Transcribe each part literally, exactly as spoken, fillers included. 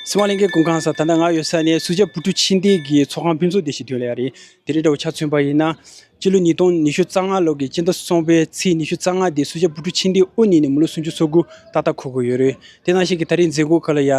སྲིད་དབང་ལྷན་རྒྱས་སྐུ་ཁམས་བཟང་། ད་ལྟ་ང་ཡོད་ས་ནས་སུ་ཇཱ་བུ་ཕྲུག་ཆེ་འདི་གི་ཚོགས་ཁང་ཕུན་ཚོགས་སྡེ་ཞིག་ཐོན་ལ་ཡ་རེད། དེ་རིང་འདྲ་བོ་ཆ་མཚོན་པ་ཡིན་ན། སྤྱི་ལོ་ཉིས་སྟོང་ཉི་ཤུ་རྩ་ལྔ་ལོ་གི་སྤྱི་ཟླ་གསུམ་པའི་ཚེས་ཉི་ཤུ་རྩ་ལྔ་དེ་སུ་ཇཱ་བུ་ཕྲུག་ཆེ་འདི་དབུ་བརྙེས་ནས་མི་ལོ་སུམ་ཅུ་སོ་དགུ་ཏག་ཏག་འཁོར་གི་ཡོད་རེད། དེ་ནང་བཞིན་གྱི་ད་རིང་མཛད་སྒོ་ཁག་ལ་ཡ།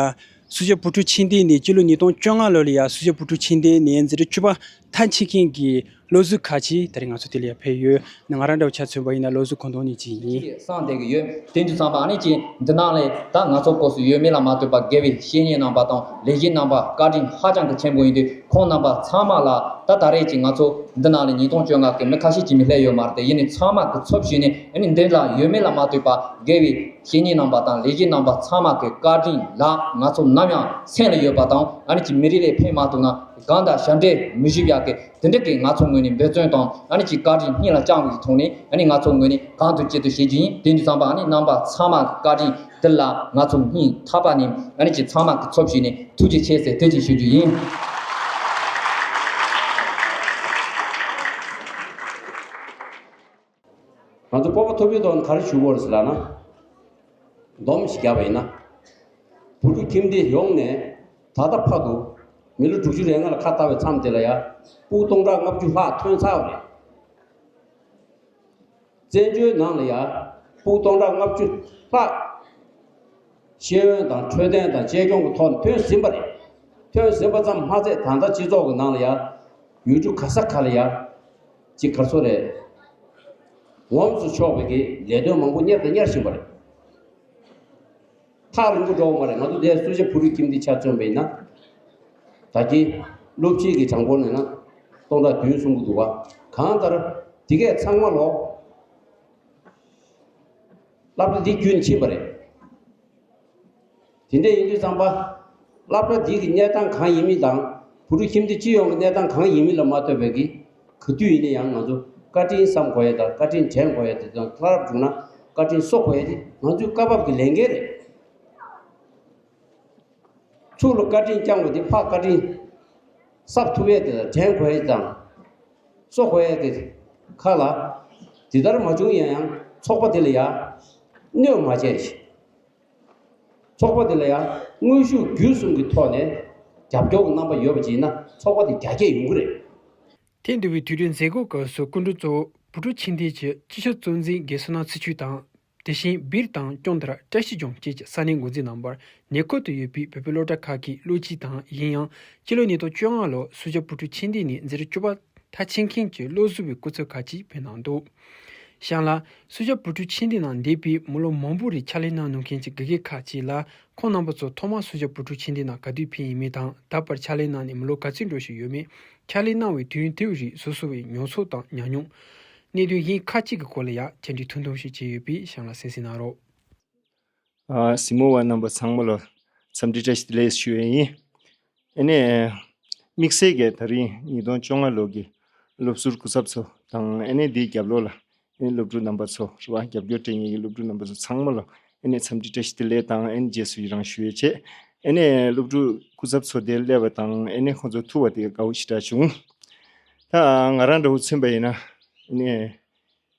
སུ་ཇཱ་བུ་ཕྲུག་ཆེ་འདི་ནས་སྤྱི་ལོ་ཉིས་སྟོང་བཅོ་ལྔ་ལོ་ལ་ཡ་སུ་ཇཱ་བུ་ཕྲུག་ཆེ་འདི་ནས་འཛིན་གྲྭ་བཅུ་པ་མཐར་ཕྱིན་མཁན་གྱི་སློབ་ཟུར་ཁག་ཅིག་ད་རིང་ང་ཚོ་དེ་ལ་ཡ་ཕེབས་ཡོད། ང་རང་འདྲ་བོ་ཆ་མཚོན་པ་ཡིན་ན་སློབ་ཟུར་ཁོང་དོན་གཉིས་ཅིག་ཡིན། སངས་བསྡད་ཀྱི་ཡོད། དེ་འདྲ་ཙམ་པ་ཨ་ནི་ཅིག་འདི་ནང་ལས་ད་ང་ཚོ་སྐབས་སུ་ཡོད་མེད་ལ་མ་ལྟོས་པར་དགེ་བའི་བཤེས་གཉེན་རྣམ་པ་དང་ལས་བྱེད་རྣམ་པ་བཀའ་དྲིན་ཧ་ཅང་གི་ཆེན་པོ་ཡིན་དུས། ཁོང་རྣམ་པ་ཚང་མ་ལ་ད་ད་རེས་ཀྱི་ང་ཚོ་འདི་ནང་ལ་ཉིས་སྟོང་བཅོ་ལྔ་གི་མི་ཁ་ཤས་ཀྱིས་མི་སླེབས་ཡོད་མ་རེད་དེ། ཡིན་ནའི་ཚང་མ་གི་ཚབ་ཞུས་ནས་ཨ་ནི་འདི་ལ་ཡོད་མེད་ལ་མ་ལྟོས་པར་དགེ་བའི་བཤེས་གཉེན་རྣམ་པ་དང་ལས་བྱེད་རྣམ་པ་ཚང་མ་གི་བཀའ་དྲིན་ལ་ང་ཚོ་ནམ་ཡང་སེམས་ལ་ཡོད་པ་དང་། ཨ་ནི་ཀྱི་མི་རིགས་ལས་ཕེབས་མ་ཐུབ་ན་གང་དང་ཞབས་འདྲེན་མི་ཞུ་ཡག་གི་དེ་འདྲ་གི་ང་ཚོ་ངོས་ནས་འབད་བརྩོན་དང་ཨ་ནི་ཀྱི་བཀའ་དྲིན་སྙིང་ལ་བཅངས་པའི་ཐོག་ནས། ཨ་ནི་ང་ཚོ་ངོས་ནས་གང་ཐུབ་ཅི་ཐུབ་བྱེད་རྒྱུ་ཡིན། དེ་འདྲ་ཙམ་པ་ཨ་ནི་རྣམ་པ་ཚང་མ་གི་བཀའ་དྲིན་དེ་ལ་ང་ཚོ་སྙིང་ཐག་པ་ནས་ཨ་ནི་ཀྱི་ཚང་མ་གི་ཚབ་ཞུས་ནས་ཐུགས་རྗེ་ཆེ་ཟེར་དེ་ཅིག་ཞུ་རྒྱུ་ཡིན། ང་ཚོ་སྤོབས་པ་ཐོབ་པའི་ཐོག་ནས་ག་རེ་ཞུ་དགོས་རེད་ཟེར་ལབ་ན། སྡོམ་ཞིག་བརྒྱབ་པ་ཡིན་ན། བུ་ཕྲུག་ཁྱིམ་སྡེ་ཡོངས་ནས་ད་ལྟ་བར་དུ་མི་ལོ་དྲུག་ཅུ་རེ་ལྔ་ལ་ཁ་བཏགས་པའི་མཚམས་དེ་ལ་ཡ། སྤུ་སྟོང་ཕྲག་ལྔ་བཅུ་ལྷག་ཐོན་ཚར་བ་རེད། བཙན་བྱོལ་ནང་ལ་ཡ་སྤུ་སྟོང་ཕྲག་ལྔ་བཅུ་ལྷག་ཤེས་ཡོན་དང་འཕྲོད་བསྟེན་དང་གཅེས་སྐྱོང་གི་ཐོག་ནས་ཐོན་ཟིན་པ་རེད། ཐོན་ཟིན་པ་ཙམ་མ་ཚད་ད་ལྟ་སྤྱི་ཚོགས་ཀྱི་ནང་ལ་ཡ་ཡུལ་གྲུ་ག་ས་ག་ལ་ཡ་ཅིག་ག་ཚོད་རེད། ངོམས་སུ་ཆོག་པའི་གི་ལས་དོན་མང་པོ་གཉེར་དང་གཉེར་བཞིན་པ་རེད། ཐག་རིང་པོ་འགྲོ་བ་མ་རེད། ང་ཚོ་འདིར་སུ་ཇཱ་བུ་ཕྲུག་ཁྱིམ་སྡེ་ཆ་མཚོན་པ་ཡིན་ན། ད་གིན་སློབ་ཕྱིའི་གི་གྲངས་འབོར་ནས་ན་སྟོང་ཕྲག་བདུན་གསུང་གི་འདུག་བ། གང་ལྟར་དེ་གས་ཚང་མ་ལོ་སློབ་གྲྭ་འདི་བརྒྱུད་ནས་ཕྱིན་པ་རེད། དེ་འདྲ་ཡིན་དུས་ཙམ་པ། སློབ་གྲྭ་འདི་གི་གནས་སྟངས་གང་ཡིན་མིན་དང་། བུ་ཕྲུག་ཁྱིམ་སྡེ་སྤྱི་ཡོངས་ཀྱི་གནས་སྟངས་གང་ཡིན་མིན་ལ་མ་ལྟོས་པའི་གི། ག་དུས་ཡིན་ན་ཡང་ང་ཚོ་བཀའ་དྲིན་བསམ་དགོས་ཡ་དང་བཀའ་དྲིན་དྲན་དགོས་ཡ་དེ་དང་། ལྷ་རབ་བྱུང་ན་བཀའ་དྲིན་གསོ་དགོས་ཡ་དེ་ང་ཚོའི་སྐབས་བབ་ཀྱི་ལས་འགན་རེད། ཚུར་ལ་བཀའ་དྲིན་བསྐྱངས་པ་དེ་ཕར་བཀའ་དྲིན་གསབ་ཐུབ་ཡས་དེ་དང་དྲན་དགོས་ཡས་དང་གསོ་དགོས་ཡས་དེ་ཁ་ལ། དེ་ལྟར་མ་བྱུང་ཡང་ཡང་ཚོགས་པ་དེ་ལ་ཡང་གནོད་མ་བྱས་ཤིག་ཚོགས་པ་དེ་ལ་ཡང་དངོས་ཤུགས་བརྒྱུད་གསུམ་གྱི་ཐོག་ནས་རྒྱབ་སྐྱོར་གྱི་རྣམ་པ་ཡོད་པ་ཅིག་ཡིན་ན་ཚོགས་པ་དེ་རྒྱ་སྐྱེད་ཡོང་གི་རེད། དེ་འདུ་བའི་དུས་དྲན་མཛད་སྒོ་སྐབས་སུ་སྐུ་མགྲོན་གཙོ་བོ་བུ་ཕྲུག་ཆེ་འདིའི་ཆེད་སྤྱི་ཁྱབ་གཙོ་འཛིན་དགེ་བསོད་ནམས་ཚེ་ཆོས་དང་། དེ་བཞིན་སྦིར་དང་ཀྱོང་དར། བཀྲ་ཤིས་ལྗོངས་བཅས་ཀྱི་ས་གནས་འགོ་འཛིན་རྣམ་པར་ཉེ་འཁོར་དུ་ཡོད་པའི་བོད་པའི་སློབ་གྲྭ་ཁག་གི་བློ་སྤྱི་དང་། ཡིན་ཡང་སྤྱི་ལོ་ཉིས་སྟོང་བཅོ་ལྔ་ལོར་སུ་ཇཱ་བུ་ཕྲུག་ཆེ་འདི་ནས་འཛིན་གྲྭ་བཅུ་པ་མཐར་ཕྱིན་མཁན་གྱི་སློབ་ཟུར་བའི་སྐུ་ཚབ་ཁག་ཅིག་ཕེབས་གནང་འདུག་གཤམ་ལ་སུ་ཇཱ་བུ་ཕྲུག་ཆེ་འདི་ནང་འདས་པའི་མི་ལོ་མང་པོ་རིང་ཕྱག་ལས་གནང་མྱོང་མཁན་གྱི་དགེ་རྒན་ཁག་ཅིག་ལ་ཁོང་རྣམ་པ་ཚོ་ཐོག་མར་སུ་ཇཱ་བུ་ཕྲུག་ཆེ་འདི་ནང་ག་དུས་ཕེབས་ཡིན་མིན་དང་། ད་བར་ཕྱག་ལས་གནང་ནས་མི་ལོ་ག་ཚོད་འགྲོ་བཞིན་ཡོད་མེད། ཕྱག་ལས་གནང་བའི་དུས་ཡུན་དེའི་རིང་སོ་སོ་བའི་མྱོང་ཚོར་དང་ཉམས་མྱོང་། གནད་དོན་གཞན་ཁག་ཅིག་གི་སྐོར་ལ་ཡང་བཅར་འདྲི་ཐུང་ཐུང་ཞིག་བྱས་ཡོད་པས་གཤམ་ལ་གསན་གཟིགས་གནང་རོགས། ཨ། གཟིགས་མོ་བ་རྣམ་པ་ཚང་མ་ལ་འཚམས་འདྲི་བཀྲ་ཤིས་བདེ་ལེགས་ཞུ་ཡས་ཡིན། ཨ་ནི། དམིགས་བསལ་གྱི་ད་རིང་ཉིས་སྟོང་བཅོ་ལྔ་ལོ་གི་སློབ་ཟུར་སྐུ་ཚབ་ཚོ་དང་། ཨ་ནི་འདིའི་རྒྱབ་ལོགས་ལ་ཨ་ནི་སློབ་ཕྲུག་རྣམ་པ་ཚོ་རེད་བ། རྒྱབ་སྐྱོར་སྤྲད་མཁན་གྱི་སློབ་ཕྲུག་རྣམ་པ་ཚོ་ཚང་མ་ལ་ཨ་ནི་འཚམས་འདྲི་བཀྲ་ཤིས་བདེ་ལེགས་དང་། ཨ་ནི་རྗེས་སུ་ཡི་རང་ཞུ་ཡས་བྱས། ཨ་ནི་སློབ་ཕྲུག་སྐུ་ཚབ་ཚོ་དེར་སླེབས་པ་དང་། ཨ་ནི་ཁོང་ཚོ་ཐུག་པ་དེ་དགའ་བོ་ཞེ་དྲག་བྱུང་། ད་ང་རང་འདྲ་བོ་མཚོན་པ་ཡིན་ན། ཨ་ནི།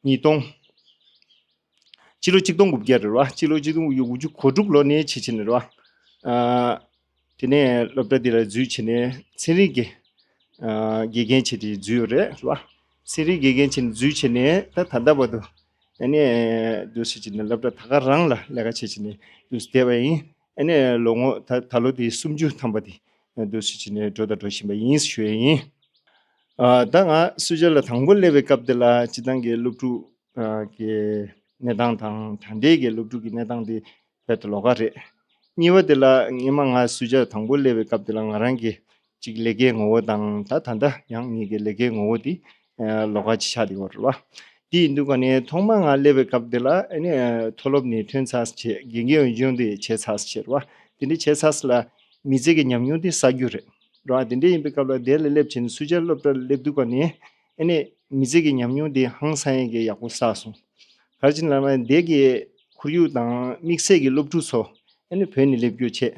ཉིས་སྟོང་། སྤྱི་ལོ་གཅིག་སྟོང་དགུ་བརྒྱ་རེད་བ། སྤྱི་ལོ་གཅིག་སྟོང་དགུ་བརྒྱ་དགུ་བཅུ་གོ་དྲུག་ལོ་ནས་བྱས་བྱས་ནས་རེད་བ། ཨ། དེ་ནས་སློབ་གྲྭ་འདི་ལ་འཛུལ་བྱས་ནས་ཚན་རིག་གི། ཨ། དགེ་རྒན་བྱས་ཏེ་འཛུལ་ཡོད་རེད་བ། ཚན་རིག་དགེ་རྒན་བྱས་ནས་འཛུལ་བྱས་ནས་ད་ད་ལྟ་བར་དུ། ཨ་ནི་འདུག་སེ་བྱས་ནས་སློབ་གྲྭ་ད་ག་རང་ལ་ལས་ཀ་བྱས་བྱས་ནས་འདུག་སེ་བསྡད་པ་ཡིན། ཨ་ནི་ལོ་ངོ་ད་ད་ལོ་དེ་སུམ་ཅུ་ཐམ་པ་དེ་འདུག་སེ་བྱས་ནས་འགྲོ་དང་འགྲོ་བཞིན་པ་ཡིན་ཞུ་ཡས་ཡིན། ཨ། ད་ང་སུ་ཇཱ་ལ་དང་པོ་སླེབས་པའི་སྐབས་དེ་ལ་སྤྱིར་བཏང་གི་སློབ་ཕྲུག་ཨ། གི་གནས་སྟངས་དང་། ད་ལྟའི་གི་སློབ་ཕྲུག་གི་གནས་སྟངས་དེ་རྦད་དེ་ལོགས་ཀ་རེད། གཉིས་པ་དེ་ལ་སྔོན་མ་ང་སུ་ཇཱ་དང་པོ་སླེབས་པའི་སྐབས་དེ་ལ་ང་རང་གི་ཅིག་ལས་ཀའི་ངོ་བོ་དང་། ད་ད་ལྟ་ཡང་ངེད་ཀྱི་ལས་ཀའི་ངོ་བོ་དེ་ཨ། ལོགས་ཀ་ཅིག་ཆགས་བསྡད་ཡོད་རེད་བ། དེ་ཡིན་དུས་ཀ་ནས་ཐོག་མ་ང་སླེབས་པའི་སྐབས་དེ་ལ་ཨ་ནི་མཐོ་སློབ་ནས་ཐོན་ཚར་བྱས། དགེ་རྒན་འོས་སྦྱོང་དེ་བྱས་ཚར་བྱས་རེད་བ། དེ་འདྲ་བྱས་ཚར་ལ་མི་ཚེ་གི་ཉམས་མྱོང་དེ་བསགས་རྒྱུ་རེད་རེད་བ། དེ་འདྲ་ཡིན་པའི་སྐབས་ལ་དེ་ལ་སླེབས་བྱས་ནས་སུ་ཇཱ་སློབ་གྲྭ་ལ་སླེབས་དུས་ཀ་ནས་ཨ་ནི་མི་ཚེ་གི་ཉམས་མྱོང་དེ་ཧང་སང་ཡས་ཀྱི་ཡག་པོ་བསགས་སོང་། ག་རེ་བྱས་ནས་ལབ་ན་དེ་གི་ཁོར་ཡུག་དང་དམིགས་བསལ་གྱི་སློབ་ཕྲུག་ཚོ་ཨ་ནི་བོད་ནས་སླེབས་རྒྱུ་བྱས།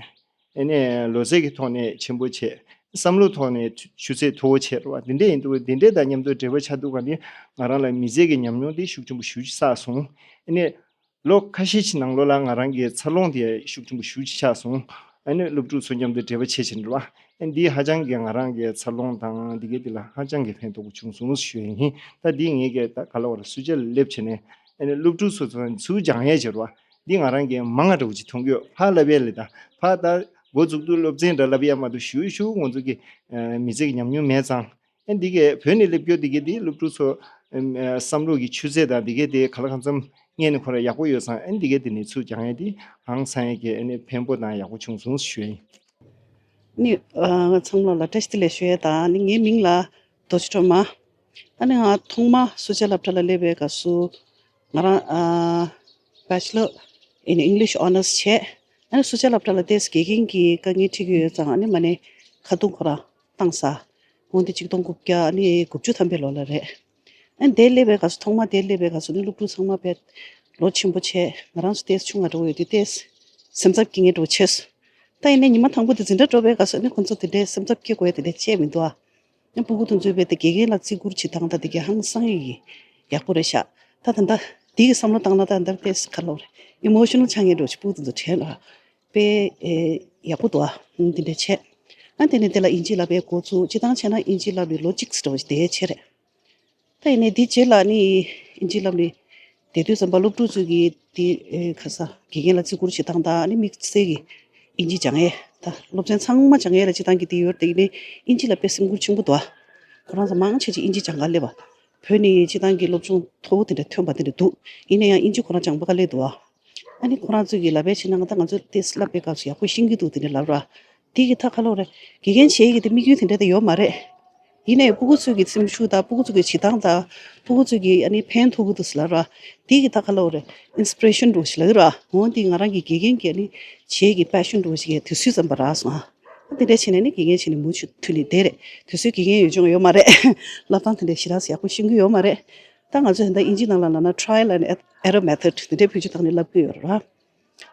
ཨ་ནི་ལོ་ཚད་ཀྱི་ཐོག་ནས་ཆེན་པོ་བྱས། བསམ་བློ་ཐོག་ནས་ཆུ་ཚད་མཐོ་བོ་བྱས་རེད་བ། དེ་འདྲ་ཡིན་དུས་དེ་འདྲ་དང་མཉམ་དུ་འབྲེལ་བ་ཆགས་དུས་ཀ་ནས་ང་རང་ལ་མི་ཚེ་གི་ཉམས་མྱོང་དེ་ཤུགས་ཆེན་པོ་ཞེ་པོ་ཅིག་བསགས་སོང་། ཨ་ནི་ལོ་ཁ་ཤས་ཤིག་ནང་ལོགས་ལ་ང་རང་གི་འཚར་ལོངས་དེ་ཤུགས་ཆེན་པོ་ཞེ་པོ་ཅིག་ཆགས་སོང་ ཨ་ནི་སློབ་ཕྲུག་ཚོ་མཉམ་དུ་འབྲེལ་བ་བྱེད་བཞིན་རེད་བ། ཨ་ནི་འདི་ཧ་ཅང་གི་ང་རང་གི་འཚར་ལོངས་དང་འདི་གའི་འདི་ལ་ཧ་ཅང་གི་ཕན་ཐོགས་པོ་བྱུང་སོང་ཞུ་ཡ་ཡིན། ད་འདི་ངས་གི་ད་ག་ལ་བར་སུ་ཇ་ལ་སླེབས་བྱས་ནས་ཨ་ནི་སློབ་ཕྲུག་ཚོ་ཚོ་ཚུར་སྦྱང་ཡ་བྱེད་རེད་བ། འདི་ང་རང་གི་མང་ང་འདྲ་བོ་ཅིག་མཐོང་གི་ཡོད། ཕ་ལབ་ཡ་ལས་ད་ཕ་ད་འགོ་འཛུགས་དུས་སློབ་ཚན་འདྲ་ལབ་ཡ་མ་གཏོགས་ཞུ་ཞུ་ང་ཚོ་གི་མི་ཚེ་གི་ཉམས་མྱོང་མེད་ཙང་། ཨ་འདི་གས་བོད་ནས་སླེབས་རྒྱུ་འདི་གས་འདི་སློབ་ཕྲུག་ཚོ་ཨམ་ཨ་བསམ་བློ་གི་ཆུ་ཚད་དང་འདི་གས་དེ་ག་ལ་གང་འཚམ་སྔས་ནས་ཁོ་ར་ཡག་པོ་ཡོད་ཙང་། ཨ་འདི་གས་དེ་ནས་ཚུར་སྦྱང་ཡས་དེ་ཧང་སང་ཡས་ཀྱི་ཨ་ནི་ཕན་པོ་དང་ཡག་པོ་བྱུང་སོང་ཞུ་ཡིན། ནི་ཨ་ང་ཚང་མ་ལ་བཀྲ་ཤིས་བདེ་ལེགས་ཞུ་ཡས་དང་། ནི་ངའི་མིང་ལ་རྡོ་རྗེ་སྒྲོལ་མ། ཨ་ནི་ང་ཐོག་མ་སུ་ཇ་སློབ་གྲྭ་ལ་སླེབས་པའི་སྐབས་སུ་ང་རང་ཨ་Bachelor in English Honours བྱས། ཨ་ནི་སུ་ཇ་སློབ་གྲྭ་ལ་ཏོག་ཙམ་དགེ་རྒན་གྱི་དཀའ་ངལ་འཕྲད་ཀྱི་ཡོད་ཙང་། ཨ་ནི་མ་ནས་ཁ་རྡུང་ཁོ་རང་བཏང་ས། འོན་ཏེ་ཆིག་སྟོང་དགུ་བརྒྱ་ཨ་ནི་དགུ་བཅུ་ཐམ་པའི་ལོ་ལ་རེད། ཨ་ནི་དེར་སླེབས་པའི་སྐབས་སུ་ཐོག་མ་དེར་སླེབས་པའི་སྐབས་སུ་ནི་སློབ་ཕྲུག་ཚང་མ་དཔེ་ལོ་ཆེན་པོ་བྱས། ང་རང་ཚོ་ཏོག་ཙམ་ཆུང་ང་འདྲ་བོ་ཡོད་དུས་ཏོག་ཙམ་སེམས་འཚབ་སྐྱེ་མཁན་འདྲ་བོ་བྱས་སོང་། ད་ཡིན་ནའི་ཉི་མ་དང་པོ་དེ་འཛིན་གྲྭ་འགྲོ་བའི་སྐབས་སུ་ཨ་ནི་ཁོང་ཚོ་དེ་འདྲའི་སེམས་འཚབ་སྐྱེ་དགོས་ཡ་དེ་འདྲ་བྱས་མི་འདུག་ཨ། ཡང་སྤུ་གུ་དེ་ཚོས་དཔེ་དེ་དགེ་རྒན་ལ་བརྩི་བཀུར་བྱེད་སྟངས་དང་དེ་གས་ཧང་སང་ཡི་ཡག་པོ་རེད་ཤག། ད་ད་ལྟ་དེ་གི་བསམ་བློ་བཏང་ན་ད་ད་ལྟ་ཏོག་ཙམ་ག་ལབ་རེད། ཨི་མོ་ཤི་ནལ་ཆགས་མཁན་འདྲ་བོ་ཞིག་སྤུ་གུ་དེ་ཚོ་དྲན་ལ། དཔེ་ཨེ་ཡག་པོ་འདུག་ཨ། ཨ་དེ་ནས་དེ་ལ་དབྱིན་ཇི་བསླབ་པའི་འགོ་ཚུགས། སྤྱིར་བཏང་བྱས་ན་དབྱིན་ཇི་བསླབ་ནས་ལོ་གཅིག་ཙམ་འདྲ་བོ་ཞིག་བསྡད་ཡས་བྱས་རེད། ད་ཡིན་ནའི་དེ་རྗེས་ལ་ནི་དབྱིན་ཇི་བསླབ་ནས་བསྡད་དུས་ཙམ་པ་སློབ་ཕྲུག་ཚོས་ཀྱིས་དེ་ཨེ་ག་ས་དགེ་རྒན་ལ་བརྩི་བཀུར་བྱེད་སྟངས་དང་། ཨ་ནི་དམིགས་བསལ་གྱི་དབྱིན་ཇི་སྦྱང་ཡས། ད་སློབ་ཚན་ཚང་མ་སྦྱང་ཡས་ལ་སྤྱིར་བཏང་གི་དེ་ཡོད་རེད། དེ་ཡིན་ནའི་དབྱིན་ཇི་ལ་དཔེ་སེམས་ཁུར་ཆེན་པོ་འདུག་ཨ། ཁོ་རང་ཚོ་མང་ཆེ་ཆེ་དབྱིན་ཇི་སྦྱང་ག་སླེབས་པ། བོད་ནས་སྤྱིར་བཏང་གི་སློབ་སྦྱོང་མཐོ་བོ་དེ་འདྲ་ཐོན་པ་དེ་འདྲ་འདུག། ཡིན་ན་ཡང་དབྱིན་ཇི་ཁོ་རང་སྦྱང་པ་ག་ལེར་འདུག་ཨ། ཨ་ནི་ཁོ་རང་ཚོས་ཀྱིས་ལབ་པ་བྱས་ན་ད་ང་ཚོ་ཏོག་ཙམ་བསླབ་པའི་སྐབས་སུ་ཡག་པོ་ཤེས་ཀྱི་འདུག་དེ་འདྲ་ལབ་ར། དེ་གི་ད་ག་ལབ་རེད། དགེ་རྒན་བྱེད་ཀྱི་དེ་དམིགས་ཡུལ་དེ་འདྲ་དེ་ཡོད་མ་རེད། ཡིན་ནའི་སྤུ་གུ་ཚོས་ཀྱི་སེམས་ཤུགས་དང་སྤུ་གུ་ཚོས་ཀྱི་བྱེད་སྟངས་དང་སྤུ་གུ་ཚོས་ཀྱི་ཨ་ནི་ཕན་ཐོགས་ཀྱི་འདུག་ཟེར་ལབ་ར། དེ་གི་ད་ག་ལབ་རེད། ཨིན་སི་པི་རེ་ཤན་འདྲ་བོ་ཞིག་ལབ་ཀྱི་ར། འོ་དེ་ང་རང་གི་དགེ་རྒན་གྱི་ཨ་ནི་བྱེད་ཀྱི་པེ་ཤན་འདྲ་བོ་ཞིག་གི་དུས་ཚོད་ཙམ་པ་རག་སོང་ཨ། དེ་འདྲ་བྱས་ནས་ནི་དགེ་རྒན་བྱས་ནས་མུ་མཐུད་ནས་བསྡད་རེད། དུས་ཚོད་དགེ་རྒན་ཡོད་སྦྱོང་ཡོད་མ་རེད། བསླབ་སྟངས་དེ་འདྲ་ཞེ་དྲག་ཡག་པོ་ཤེས་ཀྱི་ཡོད་མ་རེད། ད་ང་ཚོས་ད་ལྟ་དབྱིན་ཇི་ནང་ལ་ལབ་ན་trial and error method དེ་འདྲའི་བེད་སྤྱོད་བཏང་ནས་བསླབ་ཀྱི་ཡོད་རེད་བ།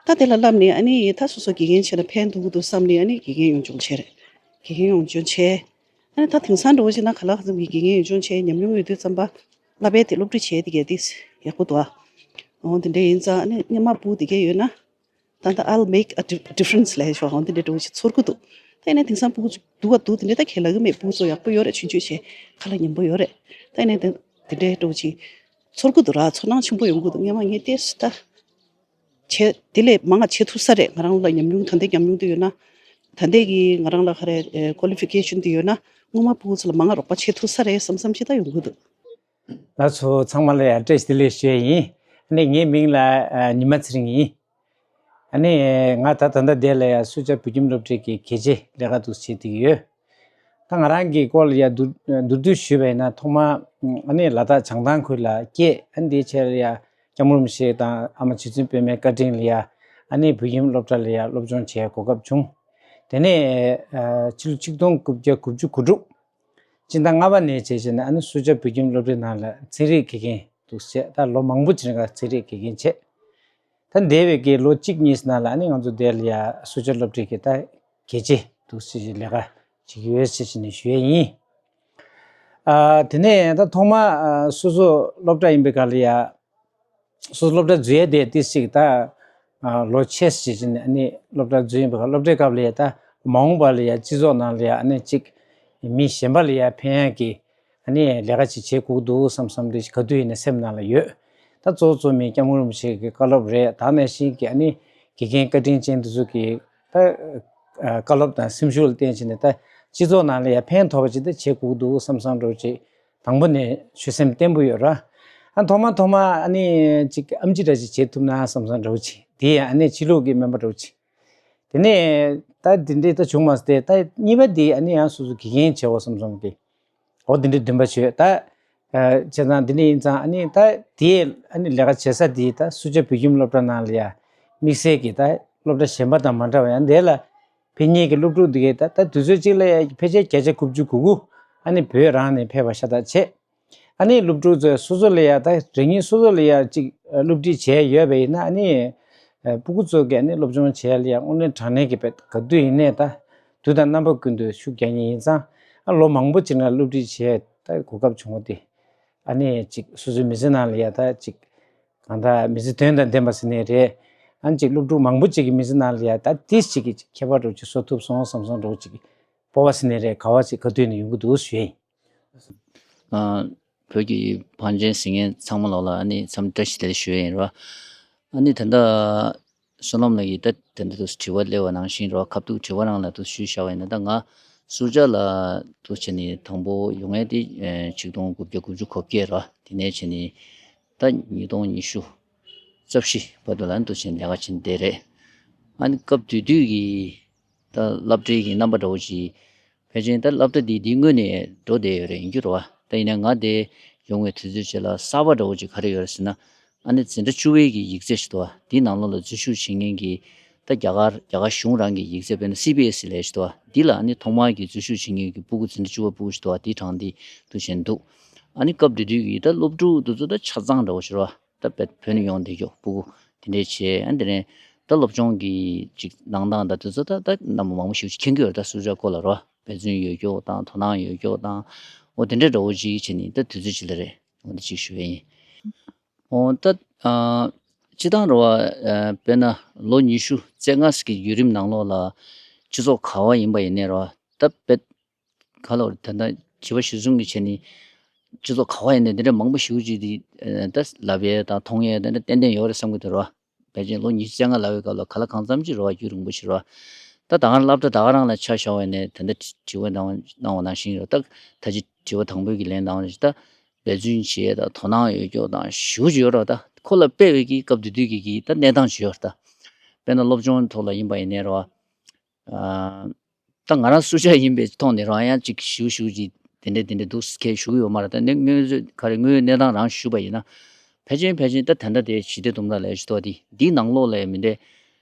ད་དེ་ལ་བསླབས་ནས་ཨ་ནི་ད་སོ་སོ་དགེ་རྒན་བྱས་ན་ཕན་ཐོགས་ཀྱི་འདུག་བསམ་ནས་ཨ་ནི་དགེ་རྒན་ཡོང་སྦྱོང་བྱས་རེད། དགེ་རྒན་ཡོང་སྦྱོང་བྱས། ཨ་ནི་ད་དེང་སང་འདྲ་བོ་བྱས་ན་ག་ལ་ག་ཙམ་གྱི་དགེ་རྒན་ཡོང་སྦྱོང་བྱས། ཉམས་མྱོང་ཡོད་དུས་ཙམ་པ་བསླབ་པའི་དེ་སློབ་ཁྲིད་བྱས་དེ་གས་དེ་ཡག་པོ་འདུག་ཨ། འོ་དེ་འདྲ་ཡིན་ཙང་ཨ་ནི་སྔོན་མ་སྤུ་གུ་དེ་གས་ཡོད་ན། ད་ལྟ་I'll make a dif- difference ལབ་ཤོག་འོ་དེ་འདྲ་འདྲ་བོ་ཞིག་ཚོར་གི་འདུག། ད་ཡིན་ན་དེང་སང་སྤུ་གུ་ཚོ་སྡུག་ག་འདུག་དེ་འདྲ་ད་ཁས་ལེན་གྱི་མེད། སྤུ་གུ་ཚོ་ཡག་པོ་ཡོད་རེད། ཆུང་ཆུང་བྱས་ཁ་ལ་ཉན་པོ་ཡོད་རེད། ད་ཡིན་ན་དེ་དེ་འདྲ་འདྲ་བོ་ཞིག་ཚོར་གི་འདུག་ར། ཚོར་སྣང་ཆེན་པོ་ཡོང་གི་འདུག། སྔོན་མ་ངས་ཏོག་ཙམ་ད་བྱས་དེ་ལས་མང་བ་བྱེད་ཐུབ་ས་རེད། ང་རང་ལ་ཉམས་མྱོང་ད་ལྟའི་ཉམས་མྱོང་དེ་ཡོད་ན། ད་ལྟའི་གི་ང་རང་ལ་ག་རེ་ཨེ་qualification དེ་ཡོད་ན་སྔོན་མ་སྤུ་གུ་ཚོ་ལ་མང་བ་རོགས་པ་བྱེད་ཐུབ་ས་རེད་བསམ་བསམ་ཞིག་ད་ཡོང་གི་འདུག། ང་ཚོ་ཚང་མ་ལ་ཡང་བཀྲ་ཤིས་བདེ་ལེགས་ཞུ་ཡ་ཡིན། ཨ་ནི་ངའི་མིང་ལ་ཨ་ཉི་མ་ཚེ་རིང་ཡིན། ཨ་ནི་ང་ད་ད་ལྟ་འདི་ལ་ཡང་སུ་ཇ་བོད་ཁྱིམ་སློབ་གྲྭའི་གི་གལ་ཆེ་ལས་ཀ་འདུག་བྱེད་བསྡད་ཀྱི་ཡོད། ད་ང་རང་གི་སྐོར་ལ་ཡང་བསྡུ་བསྡུ་བསྡུས་ཞུས་པ་ཡིན་ན། ཐོག་མ་ཨ་ནི་ལ་དྭགས་བྱང་ཐང་ཁུལ་ལ་སྐྱེས། ཨ་ནི་དེའི་ཕྱིར་ཡང་སྐྱབས་མགོན་རིན་པོ་ཆེ་དང་ཨ་མ་རྗེ་བཙུན་སྒྲོལ་མའི་བཀའ་དྲིན་ལ་ཡང་ཨ་ནི་བོད་ཁྱིམ་སློབ་གྲྭ་ལ་ཡང་སློབ་སྦྱོང་བྱེད་གོ་སྐབས་བྱུང་། དེ་ནས་ཨ་ཕྱི་ལོ་ཆིག་སྟོང་དགུ་བརྒྱ་དགུ་བཅུ་གོ་དྲུག་སྤྱི་ཟླ་ལྔ་པ་ནས་བྱས་བྱས་ནས་ཨ་ནི་སུ་ཇ་བོད་ཁྱིམ་སློབ་གྲྭའི་ནང་ལ་ཚན་རིག་དགེ་རྒན་འདུག་བྱས། ད་ལོ་མང་པོ་ཅིག་རིང་ལ་ཚན་རིག་དགེ་རྒན་བྱས། ད་འདས་པའི་གི་ལོ་གཅིག་གཉིས་ནང་ལ་ཨ་ནི་ང་ཚོ་འདིར་ལ་ཡ་སུ་ཇ་སློབ་གྲྭའི་གི་ད་གལ་ཆེ་འདུག་ཟེར་གྱི་ལས་ཀ་བྱེད་ཀྱི་ཡོད་ཟེར་གྱི་ནས་ཞུ་ཡས་ཡིན། ཨ་དེ་ནས་ད་ཐོག་མ་ཨ་སོ་སོ་སློབ་གྲྭ་ཡིན་པའི་སྐབས་ལ་ཡ། སོ་སོ་སློབ་གྲྭ་འཛུལ་ཡས་དེ་ཏིག་ཅིག་ད་ཨ་ལོ་ཆེ་ཟེར་གྱི་ནས་ཨ་ནི་སློབ་གྲྭ་འཛུལ་ཡིན་པའི་སྐབས་སློབ་གྲྭའི་སྐབས་ལ་ཡ་ད་མ་འོངས་པ་ལ་ཡ་སྤྱི་ཚོགས་ནང་ལ་ཡ་ཨ་ནི་ཅིག་མི་གཞན་པ་ལ་ཡ་ཕན་ཡག་གི་ཨ་ནི་ལས་ཀ་ཅིག་བྱེད་དགོས་འདུག་བསམ་བསམ་དེ་ག་དུས་ཡིན་ན་སེམས་ནང་ལ་ཡོད། ད་གཙོ་བོ་གཙོ་མིན་སྐྱབས་མགོན་རིན་པོ་ཆེ་གི་བཀའ་སློབ་རེད། ད་ནང་བཞིན་གྱི་ཨ་ནི་དགེ་རྒན་བཀའ་དྲིན་ཅན་དེ་ཚོ་གི་ད་བཀའ་སློབ་དང་སེམས་ཤུགས་ལ་བརྟེན་བྱས་ནས་ད་སྤྱི་ཚོགས་ནང་ལ་ཡང་ཕན་ཐོགས་པ་ཅིག་ད་བྱེད་དགོས་འདུག་བསམ་བསམ་འདྲ་བོ་ཅིག་དང་པོ་ནས་ཆོད་སེམས་བརྟན་པོ་ཡོད་ར། ཨ་ཐོག་མ་ཐོག་མ་ཨ་ནི་ཅིག་ཨེམ་ཆི་འདྲ་ཅིག་བྱེད་ཐུབ་ན་བསམ་བསམ་འདྲ་བོ་ཅིག་དེ་ཡང་ཨ་ནི་ཕྱི་ལོགས་ཀྱི་སྨན་པ་འདྲ་བོ་ཅིག་དེ་ནས་ད་དེ་འདྲས་ད་བྱུང་མ་སོང་སྟེ། ད་གཉིས་པ་དེ་ཨ་ནི་ཡང་སོ་སོ་དགེ་རྒན་བྱེད་འོ་བསམ་སོང་སྟེ། འོ་དེ་འདྲས་འདུན་པ་བྱོས། ད་ཨ་བྱས་ཙང་དེ་འདྲས་ཡིན་ཙང་ཨ་ནི་ད་དེ་ཨ་ནི་ལས་ཀ་བྱེད་ས་དེ་ད་སུ་ཇ་བོད་ཁྱིམ་སློབ་གྲྭ་ནང་ལ་ཡ་དམིགས་བསལ་གྱི་ད་སློབ་གྲྭ་གཞན་པ་དང་མ་འདྲ་བ་ཡང་དེ་ལ་ཕེབས་མཁན་གྱི་སློབ་ཕྲུག་འདི་གས་ད་ད་དུས་ཚོད་གཅིག་ལ་ཡ་ཕལ་ཆེར་བརྒྱ་ཆ་དགུ་བཅུ་གོ་དགུ་ཨ་ནི་བོད་རང་ནས་ཕེབས་པ་ཤ་སྟག་བྱས། ཨ་ནི་སློབ་ཕྲུག་ཚོས་སོ་སོ་ལ་ཡ་ད་རེ་ངན་སོ་སོ་ལ་ཡ་གཅིག་སློབ་ཁྲིད་བྱས་ཡོད་པ་ཡིན་ན། ཨ་ནི་སྤུ་གུ་ཚོ་གས་ཨ་ནི་སློབ་སྦྱོང་བྱས་ལ་ཡ་དངོས་གནས་དྲང་གནས་ཀྱི་བས་ག་དུས་ཡིན་ནའི་ད་དུས་དང་རྣམ་པ་ཀུན་ཏུ་ཤུགས་རྒྱག་མཁན་ཡིན་ཙང་། ཨ་ལོ་མང་པོ་ཅིག་ནས་སློབ་ཁྲིད་བྱས་ད་གོ་སྐབས་བྱུང་བ་དེ་ཨ་ནི་གཅིག་སོ་སོའི་མི་ཚེ་ནང་ལ་ཡ་ད་གཅིག་གང་ལྟར་མི་ཚེ་དོན་དང་ལྡན་པ་ཟེར་ནའི་རེད། ཨ་ནི་ཅིག་སློབ་ཕྲུག་མང་པོ་ཅིག་གི་མི་ཚེ་ནང་ལ་ཡ་ད་ཏིས་ཅིག་གི་ཁྱད་པར་འདྲ་བོ་ཅིག་བཟོ་ཐུབ་སོང་བསམ་སོང་འདྲ་བོ་ཅིག་གི་སྤོབས་པ་ཟེར་ནའི་རེད། ག་བ་ཅིག་ག་དུས་ནས་ཡོང་གི་འདུག་ཞུ་ཡ་ཡིན། ཨ། བོད་ཀྱི་བང་ཆེན་གཟིགས་མཁན་ཚང་མ་ལོག་ལ་ཨ་ནི་འཚམས་བཀྲ་ཤིས་བདེ་ལེགས་ཞུ་ཡ་ཡིན་རོ། ཨ་ནི་ད་ལྟ་བསོད་ནམས་ལགས་ཀྱིས་ད་དེ་འདྲ་དུ་དྲི་བ་སླེབས་པ་ནང་བཞིན་རོ། ཁ་ཐུག་དྲི་བ་རང་ལ་དུ་ཞུས་བཞག་པ་ཡིན་ན། ད་ང་སུ་ཇཱ་ལ་དུ་བྱས་ནས་དང་པོ་ཡོང་ཡས་དེ་ཆིག་སྟོང་དགུ་བརྒྱ་དགུ་བཅུ་གོ་བརྒྱད་རོ། དེ་ནས་བྱས་ནས་ད་ཉིས་སྟོང་ཉི་ཤུ་རྩ་བཞི་བར་དུ་ལ་དུ་བྱས་ནས་ལས་ཀ་བྱས་ནས་བསྡད་རེད། ཨ་ནི་སྐབས་དེ་དུས་ཀྱི་ད་སློབ་གྲྭའི་གི་རྣམ་པ་འདྲ་བོ་ཞིག་ཕལ་ཆེར་ད་སློབ་གྲྭ་འདི་འདི་སྔོན་ནས་འགྲོ་བསྡད་ཡོད་རེད། ཡིན་རྒྱུ་རེད་བ། ད་ཡིན་ན་ང་དེ་ཡོང་བའི་དུས་ཚོད་ཅིག་ལ་གསར་པ་འདྲ་བོ་ཅིག་ག་རེ་ཡོད་རེད་ཟེར་ན། ཨ་ནི་འཛིན་གྲྭ་བཅུ་པའི་གི་ཡིག་ཚད་ཞིག་འདུག་བ། འདིའི་ནང་ལོགས་ལ་འཛུལ་ཞུགས་བྱེད་མཁན་གྱི་ད་རྒྱ་གར་རྒྱ་གར་གཞུང་རང་གི་ཡིག་ཚད་དཔེར་ན་སི་བི་ཨེ་སི་ལབ་ཞིག་འདུག་བ། འདི་ལ་ཨ་ནི་ཐོག་མར་གྱི་འཛུལ་ཞུགས་བྱེད་མཁན་གྱི་སྤུ་གུ་འཛིན་གྲྭ་བཅུ་པ་སྤུ་གུ་ཞིག་འདུག་བ། འདིའི་གྲངས་འདི་འདུག་བྱས་འདུག་ཨ་ནི་སྐབས་དེ་དུས་ཀྱི་ད་སློབ་ཕྲུག་དེ་ཚོ་ད་ཆ་ཚང་འདྲ་བོ་ཞིག་རེད་བ། ད་བོད་བོད་ནས་ཡོང་བསྡད་ཀྱོག་སྤུ་གུ་དེ་འདྲས་བྱས། ཨ་འདི་ནས་ད་སློབ་སྦྱོང་གི་ཅིག་གནང་སྟངས་དང་དེ་ཚོ་ད་ད་རྣམ་པ་མང་པོ་ཞིག་མཁྱེན་གྱི་ཡོད་རེད། ད་སུ་ཇཱ་སྐོར་ལ་རོ། འབད་བརྩོན་ཡོད་ཀྱོག་དང་དོ་སྣང་ཡོད་ཀྱོག་དང་། འོ་དེ་འདྲས་འདྲ་བོ་ཅིག་བྱས་ནས་ད་དུས་ཚོད་ཅིག་ལ་རེད། འོ་འདི་ཅིག་ཞུ་ཡ་ཡིན། འོ་ད་ཨ་སྤྱི་བཏང་རོ་བ། ཨ་དཔེར་ན་ལོ་ཉི་ཤུ་རྩ་ལྔ་ཟེར་གྱི་བརྒྱུད་རིམ་ནང་ལོགས་ལ་སྤྱི་ཚོགས་ག་བ་ཡིན་པ་ཡིན་ནའི་རོ། ད་དཔེ་ག་ལ་བར་ད་ལྟ་བྱིས་པ་གཞིར་བཟུང་གི་བྱས་ནས་སྤྱི་ཚོགས་ག་བ་ཡིན་ནའི་འདི་འདྲ་མང་པོ་ཞེ་པོ་ཅིག་འདི་ཨ་ད་ལབ་ཡས་དང་མཐོང་ཡས་འདི་འདྲ་ཏན་ཏན་ཡོད་རེད་བསམ་གྱི་འདུག་རོ། ཕལ་ཆེར་ལོ་ཉི་ཤུ་རྩ་ལྔ་ལབ་པའི་སྐབས་ལ་ག་ལ་གང་འཚམ་ཅིག་རེད་བ། རྒྱུན་རིང་པོ་ཞིག་རེད་བ། ད་ད་ག་རང་སློབ་གྲྭ་ད་ག་རང་ལ་ཆ་བཞག་པ་ཡིན་ནའི་ད་ལྟ་དྲི་བ་གནང་བ་གནང་བ་ནང་བཞིན་རེད། ད་ད་ཅི་དྲི་བ་དང་པོའི་གི་ལན་གནང་བ་ནང་བཞིན་ད་འབད་བརྩོན་བྱེད་ཡས་དང་དོ་སྣང་ཡོད་ཀྱོག་དང་ཞེ་པོ་ཅིག་ཡོད་རེད་བ། ད་ཁོ་ལ་དཔེ་བའི་གི་སྐབས་དེ་དུས་ཀྱི་གི་ད་གནས་སྟངས་ཅིག་ཡོད་རེད། ད་དཔེར་ན་སློབ་སྦྱོང་ཐོག་ལ་ཡིན་པ་ཡིན་ནའི་རེད་བ། ཨ། ད་ང་རང་སུ་ཇཱ་ཡིན་པའི་ཐོག་ནས་རང་ཡང་ཅིག་ཞུ་ཞུ་ཅིག་དེ་འདྲས་དེ་འདྲས་འདུག་ཁས་ཞུ་གི་ཡོད་མ་རེད། ད་ནི་དངོས་ཡོད་ག་རེ་དངོས་ཡོད་གནས་སྟངས་རང་ཞུས་པ་ཡིན་ན། ཕལ་ཆེར་ཕལ་ཆེར་ད་ད་ལྟ་དེ་ཞི་བདེ་དུམ་གྲ་ལས་ཞུ་ཐོག་དེ་འདིའི་ནང་ལོགས་ལ་མི་འདྲས།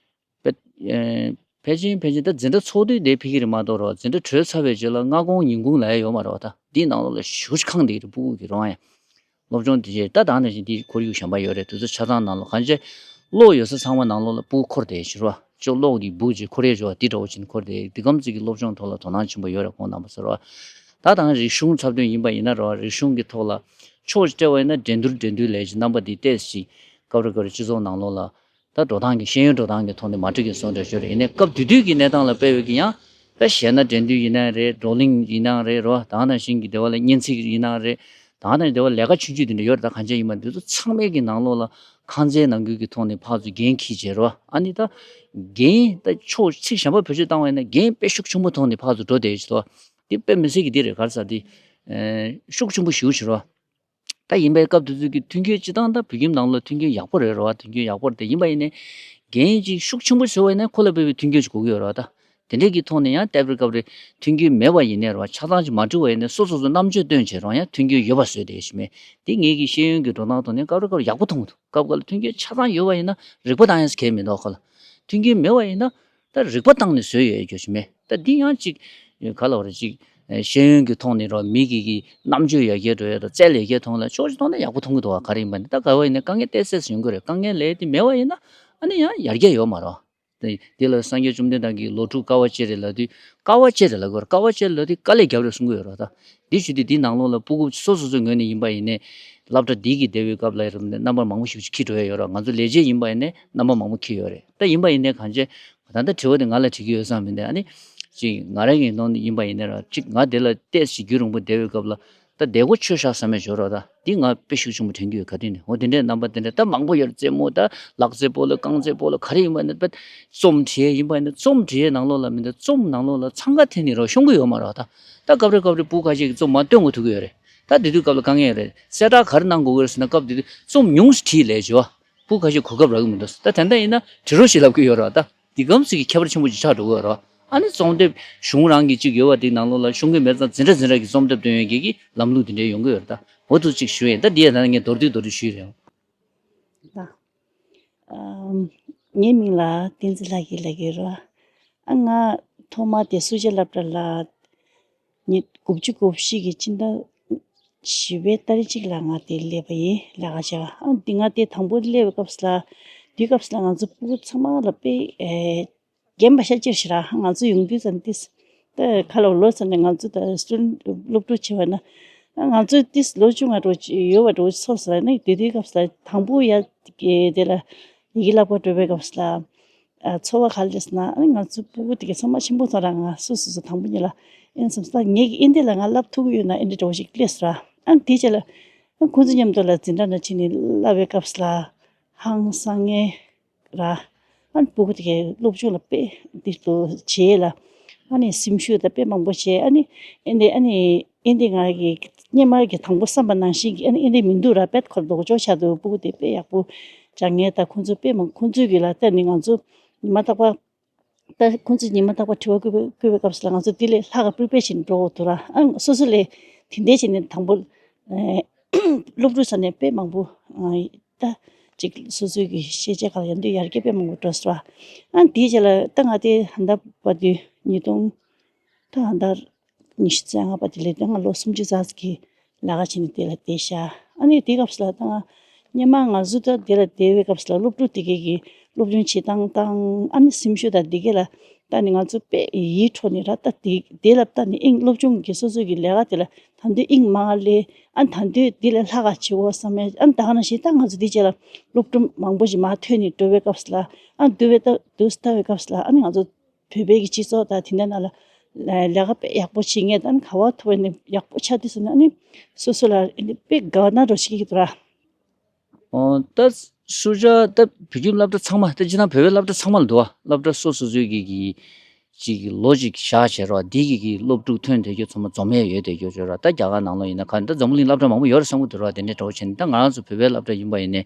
པ། ཨེ། ཕལ་ཆེར་ཕལ་ཆེར་ད་འཛིན་གྲྭ་ཚོགས་དུས་དེ་ཕ་གི་རེད་མ་གཏོགས་རོ། འཛིན་གྲྭ་གྲོལ་ཚར་བའི་རྗེས་ལ་སྔ་དགོང་ཉིན་གུང་ལ་ཡ་ཡོད་མ་རེད་བ། ད་འདིའི་ནང་ལོགས་ལ་ཞུ་ཁང་དེ་རེད། སྤུ་གུ་གི་རོང་ཡ། སློབ་སྦྱོང་དེ་རྗེས་ད་ད་ནང་བཞིན་དེའི་ཁོར་ཡུག་གཞན་པ་ཡོད་རེད། དུས་ཚོད་ཆ་ཚང་ནང་ལོགས་གང་བྱས་གློག་ཡོད་ས་ཚང་མ་ནང་ལོགས་ལ་སྤུ་གུ་འཁོར་བསྡད་ཞུ་རོ། ཅོག་གློག་གི་སྦུག་ཅིག་འཁོར་ཡས་ཞུ་བ་དེ་འདྲ་བོ་ཅིག་འཁོར་བསྡད། འདི་གམ་ཚིག་གི་སློབ་སྦྱོང་ཐོག་ལ་དོ་སྣང་ཆེན་པོ་ཡོད་རེད། ཁོང་རྣམ་པ་ཚོ་རོ། ད་དང་རིག་གཞུང་འཁྲབ་སྟོན་ཡིན་པ་ཡིན་ན་རོ། རིག་གཞུང་གི་ཐོག་ལ་ཕྱོགས་ཅིག་སྤྲད་པ་ཡིན་ན་འགྲན་བསྡུར་འགྲན་བསྡུར་ལས་ཀྱི་རྣམ་པ་འདི་ཏོག་ཙམ་ཅིག་སྐབས་རེ་སྐབས་རེ་སྤྱི་ཚོགས་ནང་ལོགས་ལ་ད་འགྲོ་སྟངས་ཀྱི་ཤེས་ཡོན་འགྲོ་སྟངས་ཀྱི་ཐོག་ནས་མ་འགྲིག་གི་བཟོ་འདྲ་ཞིག་རེད། ཡིན་ནའི་སྐབས་དེ་དུས་ཀྱི་གནས་སྟངས་ལ་དཔེ་བའི་གི་ཡང་ད་གཞས་སྣ་འགྲན་བསྡུར་ཡིན་ན་རེད། བགྲོ་གླེང་ཡིན་ན་རེད་རོ། ད་ནང་བཞིན་གྱི་དེ་བ་ལ་སྙན་ཚིག་ཡིན་ན་རེད། ད་ནང་དེ་བ་ལས་ཀ་ཆུང་ཆུང་དེ་འདྲ་ཡོད་རེད། ད་གང་ཅི་ཡིན་པ་འདི་ཚོ་ཚང་མའི་གི་ནང་ལོགས་ལ་ཁང་བརྩེགས་ནང་ཁུལ་གྱི་ཐོག་ནས་ཕར་ཚུར་འགན་འཁྱེར་བྱས་རོ། ཨ་ནི་ད་འགན་ད་ཕྱོགས་ཚིག་གཞན་པ་བེད་སྤྱོད་བཏང་བ་ཡིན་ན་འགན་དཔེ་ཤུགས་ཆེན་པོ་ཐོག་ནས་ཕར་ཚུར་འགྲོ་བསྡད་ཀྱི་འདུག་འདི་དཔེ་མི་སྲིད་ཀྱི་འདི་རེད། ག་རེ་ཟེར་འདི་ཨེ་ཤུགས་ཆེན་པོ་ཞེ་པོ་ཅིག་རོ། ད་ཡིན་པའི་སྐབས་དེ་ཚོད་ཀྱི་མཐུན་རྐྱེན་སྤྱི་བཏང་ད་བོད་ཁྱིམ་ནང་ལ་མཐུན་རྐྱེན་ཡག་པོ་རེད་རོ། མཐུན་རྐྱེན་ཡག་པོ་རེད། དེ་ཡིན་པ་ཡིན་ནའི་འགན་ཅིག་ཤུགས་ཆེན་པོ་བཟོས་པ་ཡིན་ན་ཁོ་ལ་དཔེ་བའི་མཐུན་རྐྱེན་ཅིག་དགོས་ཀྱི་ཡོད་རེད་བ། ད་དེ་འདྲས་ཀྱི་ཐོག་ནས་ཡང་སྐབས་རེ་སྐབས་རེ་མཐུན་རྐྱེན་མེད་པ་ཡིན་ནའི་རོ། ཆ་ཚང་ཅིག་མ་འགྲིག་པ་ཡིན་ནའི་སོ་སོ་སོ་རྣམ་དཔྱོད་བཏོན་བྱས་རོ། ཡང་མཐུན་རྐྱེན་ཡོད་པ་བཟོས་བསྡད་ཤི་མེད། དེ་ངེད་ཀྱི་ཤེས་ཡོན་གྱི་འགྲོ་སྟངས་ཐོག་ནས་སྐབས་རེ་སྐབས་རེ་ཡག་པོ་མཐོང་གི་འདུག་སྐབས་འགའ་ལ་མཐུན་རྐྱེན་ཆ་ཚང་ཡོད་པ་ཡིན་ན་རིག་པ་བཏང་ཡས་གལ་མི་འདུག་ཁོ་ལ། མཐུན་རྐྱེན་མེད་པ་ཡིན་ན་ད་རིག་པ་བཏང་ནས་བཟོས་ཡོད་རྒྱུ་ཞིག་མེད། ད་འདི་ཡང་ཅིག་ག་ལ་བ་རེད། ཅིག་ཤེས་ཡོན་གྱི་ཐོག་ནས་རོ། མི་གི་གི་རྣམ་དཔྱོད་ཡར་རྒྱས་འགྲོ་ཡ་དང་རྩལ་ཡར་རྒྱས་ཐོག་ལ་ཕྱོགས་གཅིག་ཐོག་ནས་ཡག་པོ་མཐོང་གི་འདུག་བ། ག་རེ་ཡིན་པ་ནི་ད་ག་བ་ཡིན་ན་དཀའ་ངལ་ཏོག་ཙམ་ཡོང་གི་རེད། དཀའ་ངལ་ལས་དེ་མེད་པ་ཡིན་ན་ཨ་ནི་ཡང་ཡར་རྒྱས་ཡོད་མ་རེད། དེ་དེ་ལ་སངས་རྒྱས་བཅོམ་ལྡན་འདས་ཀྱིས་ལོ་དྲུག་དཀའ་བ་སྤྱད་རེད་ལབ་དུས་དཀའ་བ་སྤྱད་རེད་ལབ་དགོས་རེད། དཀའ་བ་སྤྱད་ལབ་དུས་དཀའ་ལས་བརྒྱབ་རེད་གསུང་གི་ཡོད་རེད། ད་འདི་ཞུ་དུས་འདི་ནང་ལོགས་ལ་སྤུ་གུ་སོ་སོ་སོའི་ངོས་ནས་ཡིན་པ་ཡིན་ནའི་སློབ་གྲྭ་འདི་གི་བསྡད་པའི་སྐབས་ལ་རེད་རྣམ་པ་མང་པོ་ཞིག་ཅིག་འཁྱེར་འགྲོ་ཡ་ཡོད་རེད། ང་ཚོ་ལས་བྱེད་ཡིན་པ་ཡིན་ནའི་རྣམ་པ་མང་པོ་འཁྱེར་ཡོད་རེད། ད་ཡིན་པ་ཡིན་ནའི་གང་བྱས་ད་ལྟ་དྲི་བ་དེ་ང་ལ་དྲི་གི་ཡོད་བསམ་མི་འདུག་ཨ་ནི་ཅིག་ང་རང་གི་ནང་ནས་ཡིན་པ་ཡིན་ནའི་ར་ཅིག་ང་དེ་ལ་ཏོག་ཙམ་རྒྱུན་རིང་པོ་བསྡད་པའི་སྐབས་ལ་ད་བསྡད་སྒོ་ཆོད་ཤག་བསམ་ཡ་ཡོད་རེད། ད་འདི་ང་དཔེ་ཤུགས་ཆེན་པོ་དྲན་གྱི་ཡོད། ག་དུས་ནས་འོ་དེ་འདྲའི་རྣམ་པ་དེ་འདྲ་ད་མང་པོ་ཡོད་རེད། རྩེད་མོ་ད་ལག་རྩེད་སྤོ་ལོ་རྐང་རྩེད་སྤོ་ལོ་ག་རེ་ཡིན་པ་ནི་པད་རྩོམ་འབྲི་ཡས་ཡིན་པ་ནི་རྩོམ་འབྲི་ཡས་ནང་ལོགས་ལ་མི་འདུག་རྩོམ་ནང་ལོགས་ལ་འཚང་ཁ་འཐེན་ནས་རོགས་ཤོང་གི་ཡོད་མ་རེད། ད་ད་སྐབས་རེ་སྐབས་རེ་སྤུ་གུ་ཁ་ཤས་ཀྱིས་རྩོམ་མར་སྟོན་དགོས་ཐུག་གི་ཡོད་རེད། ད་དེ་དུས་སྐབས་ལ་དཀའ་ངལ་རེད། གསལ་བསྒྲགས་ག་རེ་གནང་དགོས་ཀྱི་རེད་ཟེར་ན་སྐབས་དེ་དུས་རྩོམ་ཉུང་སུ་བྲིས་ལས་བྱེད་པ། སྤུ་གུ་ཁ་ཤས་གོ་སྐབས་རག་གི་མི་འདུག་ད་ད་ལྟ་ཡིན་ན་བྲི་རོགས་ཞེས་ལབ་ཀྱི་ཡོད་རེད། ད་འདི་གམ་ཞིག་གི་ཁྱད་པར་ཆེན་པོ་ཅིག་ཆགས་འགྲོ་གི་ཡོད་རེད། ཨ་ནི་རྩོམ་དེབ་གཞུང་རང་གི་ཅིག་ཡོད་པ་དེའི་ནང་ལོགས་ལ་ཤོང་གི་མེད་ཙང་འཛིན་གྲྭ་འཛིན་གྲྭ་གི་རྩོམ་དེབ་སྟོན་ཡོད་མཁན་གྱི་ལམ་ལུགས་དེ་འདྲ་ཡོང་གི་ཡོད་རེད། ད་འོ་དུ་ཅིག་ཞུ་ཡིན། ད་འདི་ཡང་ད་ངས་མདོར་བསྡུས་མདོར་བསྡུས་ཞུས་རེད། ད་ཨམ་ངའི་མིང་ལ་བསྟན་འཛིན་ལྷ་སྐྱིད་ལབ་ཀྱི་ཡོད་རེད། ཨ་ང་ཐོག་མ་དེ་སུ་ཇཱ་སློབ་གྲྭ་ལ་ཉིས་དགུ་བཅུ་གོ་བཞི་གི་སྤྱི་ཟླ་བཞི་པའི་ཏ་རིག་གཅིག་ལ་ང་དེ་སླེབས་པ་ཡིན། ལས་ཀ་བྱེད་པ། ཨ་འདི་ང་དེ་དང་པོ་སླེབས་པའི་སྐབས་སུ་ལ་དེའི་སྐབས་སུ་ལ་ང་ཚོ་སྤུ་གུ་ཚང་མ་ལ་དཔེ་ཨེ་རྒན་པ་ཤ་ཅིག་ཞིག་ར། ང་ཚོ་ཡོང་དུས་ཙམ་ཏིས་ད་ཁ་ལོ་ལོ་ཙམ་ནས་ང་ཚོ་ད་སི་ཊུ་ཌེན་ཊི་སློབ་ཕྲུག་བྱེད་པ་ན་ང་ཚོ་ཏིས་ལོ་ཆུང་བ་འགྲོ་ཡོད་པ་འགྲོ་ཚོར་ས་ནི་དེ་དུས་སྐབས་སུ་ལ་དང་པོ་ཡ་དེ་ལ་ ཡི་གེ་བསླབ་གར་འགྲོ་བའི་སྐབས་སུ་ལ། ཨ་ཚོར་བ་ག་རེ་སླེབས་ན། ཨ་ནི་ང་ཚོ་སྤུ་གུ་དེ་གའི་ཚང་མ་ཆེན་པོ་ཐོན་ར། ང་སོ་སོ་སོ་དང་པོ་ཉིད་ལ་ཨེ་བསམ་སྟེ། ངེད་ཀྱི་ཨིན་དེ་ལ་ང་བསླབ་ཐུབ་ཀྱི་ཡོད་ན་ཨེ་འདྲ་འདྲ་བོ་ཞིག་སླེབས་སོང་ར། ཨ་ནི་དེའི་རྗེས་ལ་ཨ་ཁོང་ཚོ་མཉམ་དུ་ལ་འཛིན་གྲྭ་ནང་ཕྱིན་ནས་བསླབ་པའི་སྐབས་སུ་ལ་ཧང་སང་ངེ་ར། ཨ་ནི་སྤུ་གུ་དེ་གའི་སློབ་སྦྱོང་ལ་དཔེ་འདི་ལྟོ་བྱེད་ལ། ཨ་ནི་སེམས་ཤུགས་དང་དཔེ་མང་པོ་བྱས། ཨ་ནི་ཨེ་འདི་ཨ་ནི་ཨེ་འདི་ང་གི་སྔོན་མ་གི་དང་པོ་བསམ་པ་ནང་བཞིན་གྱི་ཨ་ནི་ཨེ་འདི་མི་འདུག་ར། དཔེ་ཁོ་ལྡོག་ཕྱོགས་ཆགས་འདུག་སྤུ་གུ་དེ་དཔེ་ཡག་པོ་སྦྱང་མཁན་དང་། ཁོང་ཚོ་དཔེ་མང་། ཁོང་ཚོ་གི་ལ་བལྟས་ནས་ང་ཚོ་ཉི་མ་རྟག་པར། ད་ཁོང་ཚོས་ཉི་མ་རྟག་པར་དྲི་བ་བཀོད་པའི་བཀོད་པའི་སྐབས་སུ་ལ་ང་ཚོ་དེ་ལས་ལྷག་ག་པི་རི་པེར་བྱས་ནས་འགྲོ་དགོས་འདུག་ར། ཨ་སོ་སོ་ལས་དེ་འདྲའི་བྱས་ནས་དང་པོ་ཨེ་སློབ་ཕྲུག་ས་ནས་དཔེ་མང་པོ། ཨ་ད་ཅིག་སོ་སོའི་གི་ཤེས་བྱ་ཁག་ལ་ཡར་ཐོན་ཡར་རྒྱས་དཔེ་མང་པོ་འགྲོ་སོང་ར། ཨ་དེའི་རྗེས་ལ་ད་ང་དེ་ད་ལྟ་བར་དུ་ཉིས་སྟོང་། ད་ད་ཉི་ཤུ་རྩ་ལྔ་པ་དེ་ལས་ད་ང་ལོ་སུམ་ཅུ་རྩ་ཙམ་གྱི་ལས་ཀ་བྱས་ནས་དེ་ལ་བསྡད་ཤག་ཨ་ནི་དེ་སྐབས་སུ་ལ་ད་ང་སྔོན་མ་ང་ཚོ་ད་དེ་ལ་བསྡད་པའི་སྐབས་སུ་ལ་སློབ་ཕྲུག་དེ་གའི་གི་སློབ་སྦྱོང་བྱེད་སྟངས་དང་། ཨ་ནི་སེམས་ཤུགས་དང་དེ་གའི་ལ་ད་ནི་ང་ཚོ་དཔེ་ཡིད་འཕྲོག་ནས་ར། ད་དེ་དེ་ལ་ད་ནི་ཨིན་སློབ་སྦྱོང་གི་སོ་སོ་གི་ལས་ཀ་དེ་ལ་ད་དུང་ཨིན་མ་ལས། ཨ་ད་དུང་དེ་ལས་ལྷག་ག་བྱེད་དགོས་བསམ་ཡ། ཨ་ད་ག་ནང་བཞིན་ད་ང་ཚོ་དེ་རྗེས་ལ་སློབ་ཕྲུག་མང་པོ་ཞིག་མར་ཐོན་ནས་འགྲོ་བའི་སྐབས་སུ་ལ། ཨ་འདུག་པའི་ད་འདུག་ལྟ་བའི་སྐབས་སུ་ལ་ཨ་ནི་ང་ཚོ་བོད་པའི་གི་སྤྱི་ཚོགས་དང་དེ་འདྲ་ནང་ལ་ལས་ལས་ཀ་དཔེ་ཡག་པོ་བྱེད་མཁན་དང་། ག་བ་ཐུབ་པ་ནི་ཡག་པོ་ཆགས་དུས་སུ་ནི་ཨ་ནི་སོ་སོ་ལ་ཨ་ནི་དཔེ་དགའ་སྣང་འདྲ་བོ་ཞིག་སྐྱེ་གི་འདུག་ར། ཨོ་ད་སུ་ཇ་ད་བོད་ཁྱིམ་སློབ་གྲྭ་ཚང་མ། ད་སྤྱིར་བཏང་བོད་པའི་སློབ་གྲྭ་ཚང་མ་ལ་འདུག་བ། སློབ་གྲྭ་སོ་སོ་སོའི་གི་གི་ཅིག་ལོ་ཅིག་བཞག་བྱས་རོགས། འདི་གི་གི་སློབ་ཕྲུག་ཐོན་བསྡད་རྒྱུ་ཚང་མ་འཛོམས་ཡས་ཡོད་བསྡད་རྒྱུ་བྱས་རོགས། ད་རྒྱ་གར་ནང་ལོགས་ཡིན་ན་ག་ད་འཛམ་བུ་གླིང་སློབ་གྲྭ་མང་པོ་ཡོད་རེད་བསམ་གི་འདུག་རོགས། དེ་འདྲའི་འདྲ་བོ་བྱས་ནས། ད་ང་རང་ཚོ་བོད་པའི་སློབ་གྲྭ་ཡིན་པ་ཡིན་ནའི་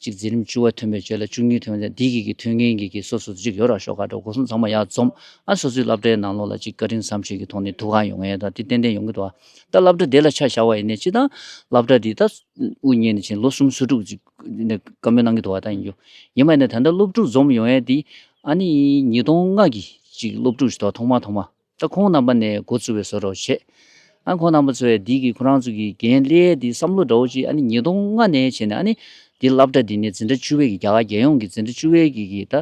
ཅིག་འཛིན་རིམ་བཅུ་པ་ཐོན་པའི་རྗེས་ལ་བཅུ་གཉིས་ཐོན་པའི། འདི་གི་གི་ཐོན་མཁན་གི་གི་སོ་སོ་ཅིག་ཡོད་རོགས། ཤོག་ཁག་འདྲ་བོ་སྒོ་གསུམ་ཚང་མ་ཡར་འཛོམས། ཨ་སོ་སོའི་སློབ་གྲྭའི་ནང་ལོགས་ལ་ཅིག་བཀའ་དྲིན་བསམ་ཤེས་ཀྱི་ཐོག་ནས་ཐུགས་ཁུར་ཡོང་ཡས་དང་དེ་ཏན་ཏན་ཡོང་གི་འདུག་བ། ད་སློབ་གྲྭ་དེ་ལ་ཆ་བཞག་པ་ཡིན་ནའི་སྤྱིར་བཏང་སློབ་གྲྭ་འདི་ད་དབུ་བརྙེས་ནས་བྱས་ལོ་གསུམ་སོ་དྲུག་ཅིག་ནས་བཀའ་མོལ་གནང་གི་འདུག་བ། ད་ཡིན་རྒྱུ། ཡིན་པ་ནས་ད་ལྟ་སློབ་ཕྲུག་འཛོམས་ཡོང་ཡས་འདི་ཨ་ནི་ཉིས་སྟོང་ལྔ་གི་ཅིག་སློབ་ཕྲུག་ཞིག་འདུག་ཐོག་མ་ཐོག་མ། ད་ཁོང་རྣམ་པ་ནས་འགོ་བཙུགས་པའི་བཟོ་འདྲ་བྱས། ཨ་ཁོང་རྣམ་པ་ཚོས་འདི་གི་ཁོ་རང་ཚོ་གི་འགན་ལས་འདི་བསམ་བློ་འདྲ་བོ་ཅིག་ཨ་ནི་ཉིས་སྟོང་ལྔ་ནས་བྱས་ནས་ཨ་ནི་འདི་སློབ་གྲྭ་འདི་ནས་འཛིན་གྲྭ་བཅུ་པའི་གི་རྒྱ་གར་རྒྱལ་ཡོངས་ཀྱི་འཛིན་གྲྭ་བཅུ་པའི་གི་གི་ད་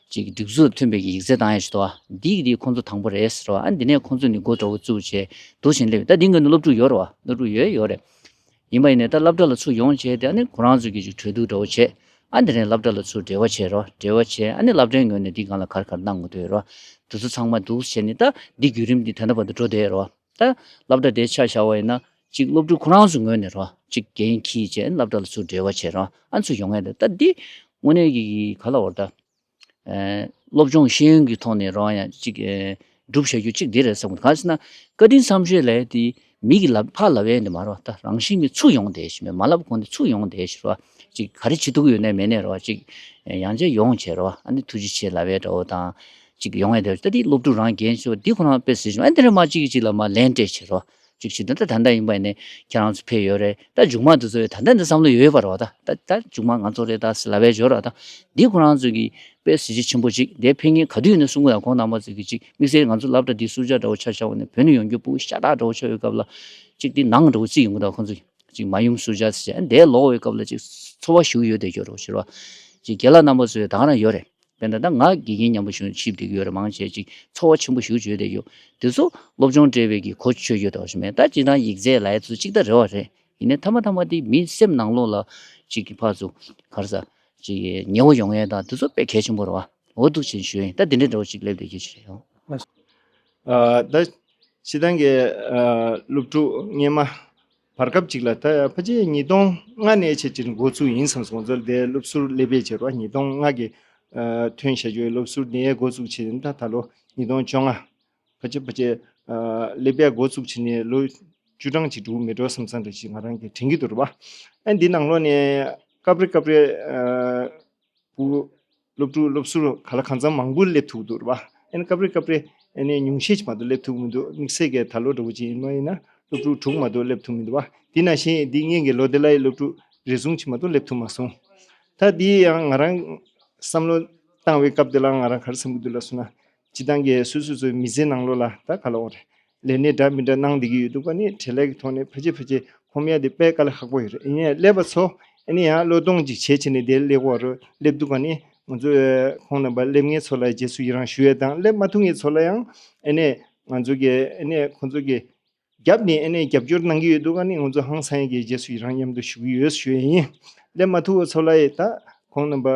ཅིག་སྒྲིག་འཛུགས་མཐུན་པའི་གི་ཡིག་ཚད་བཏང་ཡས་ཞིག་འདུག་བ། འདི་གི་འདི་ཁོང་ཚོ་དང་པོ་རེད་ཟེར་བ། ཨ་འདི་ནས་ཁོང་ཚོ་ནས་འགོ་འདྲ་བོ་བཙུགས་བྱས་འདུག་བྱས་སླེབས། ད་འདི་སྔོན་ནས་སློབ་ཕྲུག་ཡོད་རེད་བ། སློབ་ཕྲུག་ཡོད་ཡོད་རེད། ཡིན་པ་ཡིན་ནའི་ད་སློབ་གྲྭ་ལ་ཚུར་ཡོང་བྱས་ཏེ་ཨ་ནི་ཁོ་རང་ཚོ་གི་ཅིག་གྲོས་བསྡུར་འདྲ་བོ་བྱས། ཨ་འདི་ནས་སློབ་གྲྭ་ལ་ཚུར་འབྲེལ་བ་བྱས་རོགས། འབྲེལ་བ་བྱས། ཨ་ནི་སློབ་གྲྭའི་ངོས་ནས་འདི་སྒང་ལ་ག་རེ་ག་རེ་གནང་དགོས་འདུག་རོགས། དེ་ཚོ་ཚང་མ་འདུག་བྱས་ནས་ད་འདི་བརྒྱུད་རིམ་འདི་ད་ལྟ་བར་དུ་འགྲོ་བསྡད་རོགས། ད་སློབ་གྲྭ་དེ་ཆ་བཞག་པ་ཡིན་ན་ཅིག་སློབ་ཕྲུག་ཁོ་རང་ཚོའི་ངོས་ནས་རོགས། ཅིག་འགན་འཁྱེར་བྱས་སློབ་གྲྭ་ལ་ཚུར་འབྲེལ་བ་བྱས་རོགས། ཨ་ཚུར་ཡོང་ཡས་དེ་ད་འདི་དངོས་གནས་ཀྱི་ག་ལ་བར་ད། ཨེ་སློབ་སྦྱོང་ཤེས་ཡོན་གྱི་ཐོག་ནས་རང་ཡང་ཅིག་ཨེ་སྒྲུབ་བྱ་རྒྱུ་གཅིག་འདི་རེད་བསམ་གི། གང་ཟེར་ན་བཀའ་དྲིན་བསམ་ཤེས་ལབ་ཡས་དེ་མི་གིས་ལབ་ཕར་ལབ་ཡས་འདི་མ་རེད་བ། ད་རང་བཞིན་གྱིས་ཚུར་ཡོང་བསྡད་ཤག་མ་ལབ་གོང་དེ་ཚུར་ཡོང་བསྡད་ཤག་རེད་བ། ཅིག་ག་རེ་བྱེད་ཐུབ་ཀྱི་ཡོད་ནའི་མེད་ནའི་རེད་བ། ཅིག་ཡང་བསྐྱར་ཡོང་བྱས་རེད་བ། ཨ་ནི་ཐུགས་རྗེ་ཆེ་ལབ་ཡས་འདྲ་བོ་དང་། ཅིག་ཡོང་ཡས་འདྲ་བོ། ད་འདི་སློབ་ཕྲུག་རང་འགན་ཆེ་བ་འདི་ཁོ་རང་དཔེ་ཟེར་བྱུང་། ཨ་འདི་རེད་མ་གཅིག་གིས་གཅིག་ལ་མར་ལན་སྤྲད་བྱས་རེད་བ། ཅིག་བྱེད་དུས་ད་ད་ལྟ་ཡིན་པ་ཡིན་ནའི་ཁྱེད་རང་ཚོ་ཕེབས་ཡོད་རེད། ད་མཇུག་མ་དེ་ཚོ་ཡོད་ད་ལྟ་འདི་བསམ་བློ་ཡོད་པ་རེད་བ། ད་ད་ད་མཇུག་མ་ང་ཚོ་རེད་ད་ཟེར་ལབ་པའི་འཇོག་ར། ད་འདི་ཁོ་རང་ཚོ་གི་དཔེ་གཟི་བརྗིད་ཆེན་པོ་ཅིག་འདི་ཕེབས་མཁན་ག་དུས་ཡིན་ན་གསུང་གི། ད་ཁོང་རྣམ་པ་ཚོ་གི་ཅིག་དམིགས་བསལ་ང་ཚོ་སློབ་གྲྭ་འདི་སུ་ཇཱ་འདྲ་བོ་ཆ་བཞག་པ་ཡིན་ན་བོད་ནས་ཡོང་རྒྱུ་སྤུ་གུ་ཤ་སྟག་འདྲ་བོ་ཆགས་ཡོད་སྐབས་ལ་ཅིག་འདི་ནང་འདྲ་བོ་བརྩིས་ཡོང་གི། ད་ཁོང་ཚོ་ཅིག་མ་ཡུམ་སུ་ཇཱ་ཟེར་བྱས་འདིར་ལོག་པའི་སྐབས་ལ་ཅིག་ཚོར་བ་ཞེ་པོ་ཡོད་བསྡད་ཀྱི་ཡོད་རེད་བ། ཅིག་རྒན་ལགས་རྣམ་པ་ཚོ་ཡང་ད་ག་རང་ཡོད་རེད། དཔེར་ན་ད་ང་དགེ་རྒན་མཉམ་པོ་ཞིག་ཆིབས་བསྡད་ཀྱི་ཡོད་རེད། མང་ཆེ་ཅིག་ཚོར་བ་ཆེན་པོ་ཞེ་པོ་ཅིག་ཡོད་བསྡད་ཀྱི་ཡོད། དེ་ཚོ་སློབ་སྦྱོང་སྤྲད་པའི་གི་གོ་ཆོད་རྒྱུ་འདྲ་བོ་ཞིག་མེད། ད་སྤྱིར་བཏང་ཡིག་ཚད་ལབ་ཡས་ཚོ་གཅིག་ད་རེད་བ། རེད། ཡིན་ནའི་མཐའ་མ་མཐའ་མ་དེ་མི་སེམས་ནང་ལོགས་ལ་ཅིག་གི་ཕར་ཚུར་ག་རེ་ཟ་ཅིག་ཉེ་བོ་ཡོང་ཡས་དང་དེ་ཚོ་དཔེ་གལ་ཆེན་པོ་རེད་བ། འོ་འདུག་ཅིག་ཞུ་ཡིན། ད་དེ་འདྲའི་འདྲ་བོ་ཅིག་སླེབས་བསྡད་ཀྱི་ཅིག་རེད། ཨོ། ཨ་ད་སྤྱིར་བཏང་གི་ཨ་སློབ་ཕྲུག་སྔོན་མ་བར་སྐབས་ཅིག་ལ་ད་ཕལ་ཆེར་ཉིས་སྟོང་ལྔ་ནས་ཆེད་ཅིག་འགོ་བཙུགས་ཡིན་བསམ་སོང་། ང་ཚོ་དེ་སློབ་ཟུར་སླེབས་པའི་བྱས་རོགས། ཉིས་སྟོང་ལྔ་གི་ཨ་ཐོན་བྱ་རྒྱུའི་སློབ་ཟུར་ནས་འགོ་བཙུགས་བྱས་ནས་ད་ད་ལོ་ཉིས་སྟོང་བཅོ་ལྔ་ཕལ་ཆེར་ཕལ་ཆེར་ཨ་སླེབས་པའི་འགོ་བཙུགས་བྱས་ནས་ལོ་བཅུ་གྲངས་ཅིག་འགྲོ་གི་མེད་འགྲོ་བསམ་བསམ་འདྲ་ཅིག་ང་རང་གིས་དྲན་གྱི་འདུག་རེད་པ། ཨ་འདི་ནང་ལོགས་ནས་སྐབས་རེ་སྐབས་རེ་ཨ་སློབ་ཕྲུག་སློབ་ཟུར་ག་ལ་གང་འཚམ་མང་པོ་སླེབས་ཐུབ་འདུག་རེད་པ། ཨ་ནི་སྐབས་རེ་སྐབས་རེ་ཨ་ནི་ཉུང་ཤས་ཅིག་མ་གཏོགས་སླེབས་ཐུབ་མི་འདུག་དམིགས་བསལ་གྱི་ད་ལོ་འདྲ་བོ་ཅིག་ཡིན་པ་ཡིན་ན་སློབ་ཕྲུག་དྲུག་མ་གཏོགས་སླེབས་ཐུབ་མི་འདུག་པ། དེ་ནང་བཞིན་འདི་སྔོན་གྱི་ལོ་དེ་ལ་ཡི་སློབ་ཕྲུག་རེ་ཟུང་ཅིག་མ་གཏོགས་སླེབས་ཐུབ་མ་སོང་། ད་འདི་ཡང་ང་རང་བསམ་བློ་བཏང་བའི་སྐབས་དེ་ལ་ང་རང་ག་རེ་བསམ་གྱི་འདུག་ལབ་སོང་ན། སྤྱིར་བཏང་གི་སོ་སོ་སོའི་མི་ཚེ་ནང་ལོགས་ལ་ད་ག་ལ་འོ་རེད། ལས་གནས་འདྲ་མི་འདྲ་གནང་བསྡད་ཀྱི་ཡོད་འདུག་ག་ནི་བྲེལ་བའི་ཐོག་ནས་ཕལ་ཆེར་ཕལ་ཆེར་ཁོམ་ཡ་དེ་དཔེ་དཀའ་ལས་ཁག་པོ་ཡོད་རེད། ཡིན་ཡང་སླེབས་པ་ཚོ་ཨ་ནི་ཡང་བློས་གཏོང་ཅིག་བྱས་བྱས་ནས་དེ་སླེབས་ཀྱི་ཡོད་རེད། སླེབས་འདུག་ག་ནི་ང་ཚོ་ཁོང་རྣམ་པ་སླེབས་མཁན་ཚོ་ལ་རྗེས་སུ་ཡི་རང་ཞུ་ཡས་དང་། སླེབས་མ་ཐུབ་མཁན་ཚོ་ལ་ཡང་ཨ་ནི་ང་ཚོ་གི་ཨ་ནི་ཁོང་ཚོ་གི་རྒྱབ་ནས་ཨ་ནི་རྒྱབ་སྐྱོར་གནང་གི་ཡོད་འདུག་ག་ནི་ང་ཚོ་ཧང་སང་ཡས་ཀྱི་རྗེས་སུ་ཡི་རང་མཉམ་དུ་ཞུ་གི་ཡོད་ཞུ་ཡས་ཡིན། སླེབས་མ་ཐུབ་པ་ཚོ་ལ་ཡི་ད་ ཁོང་རྣམ་པ་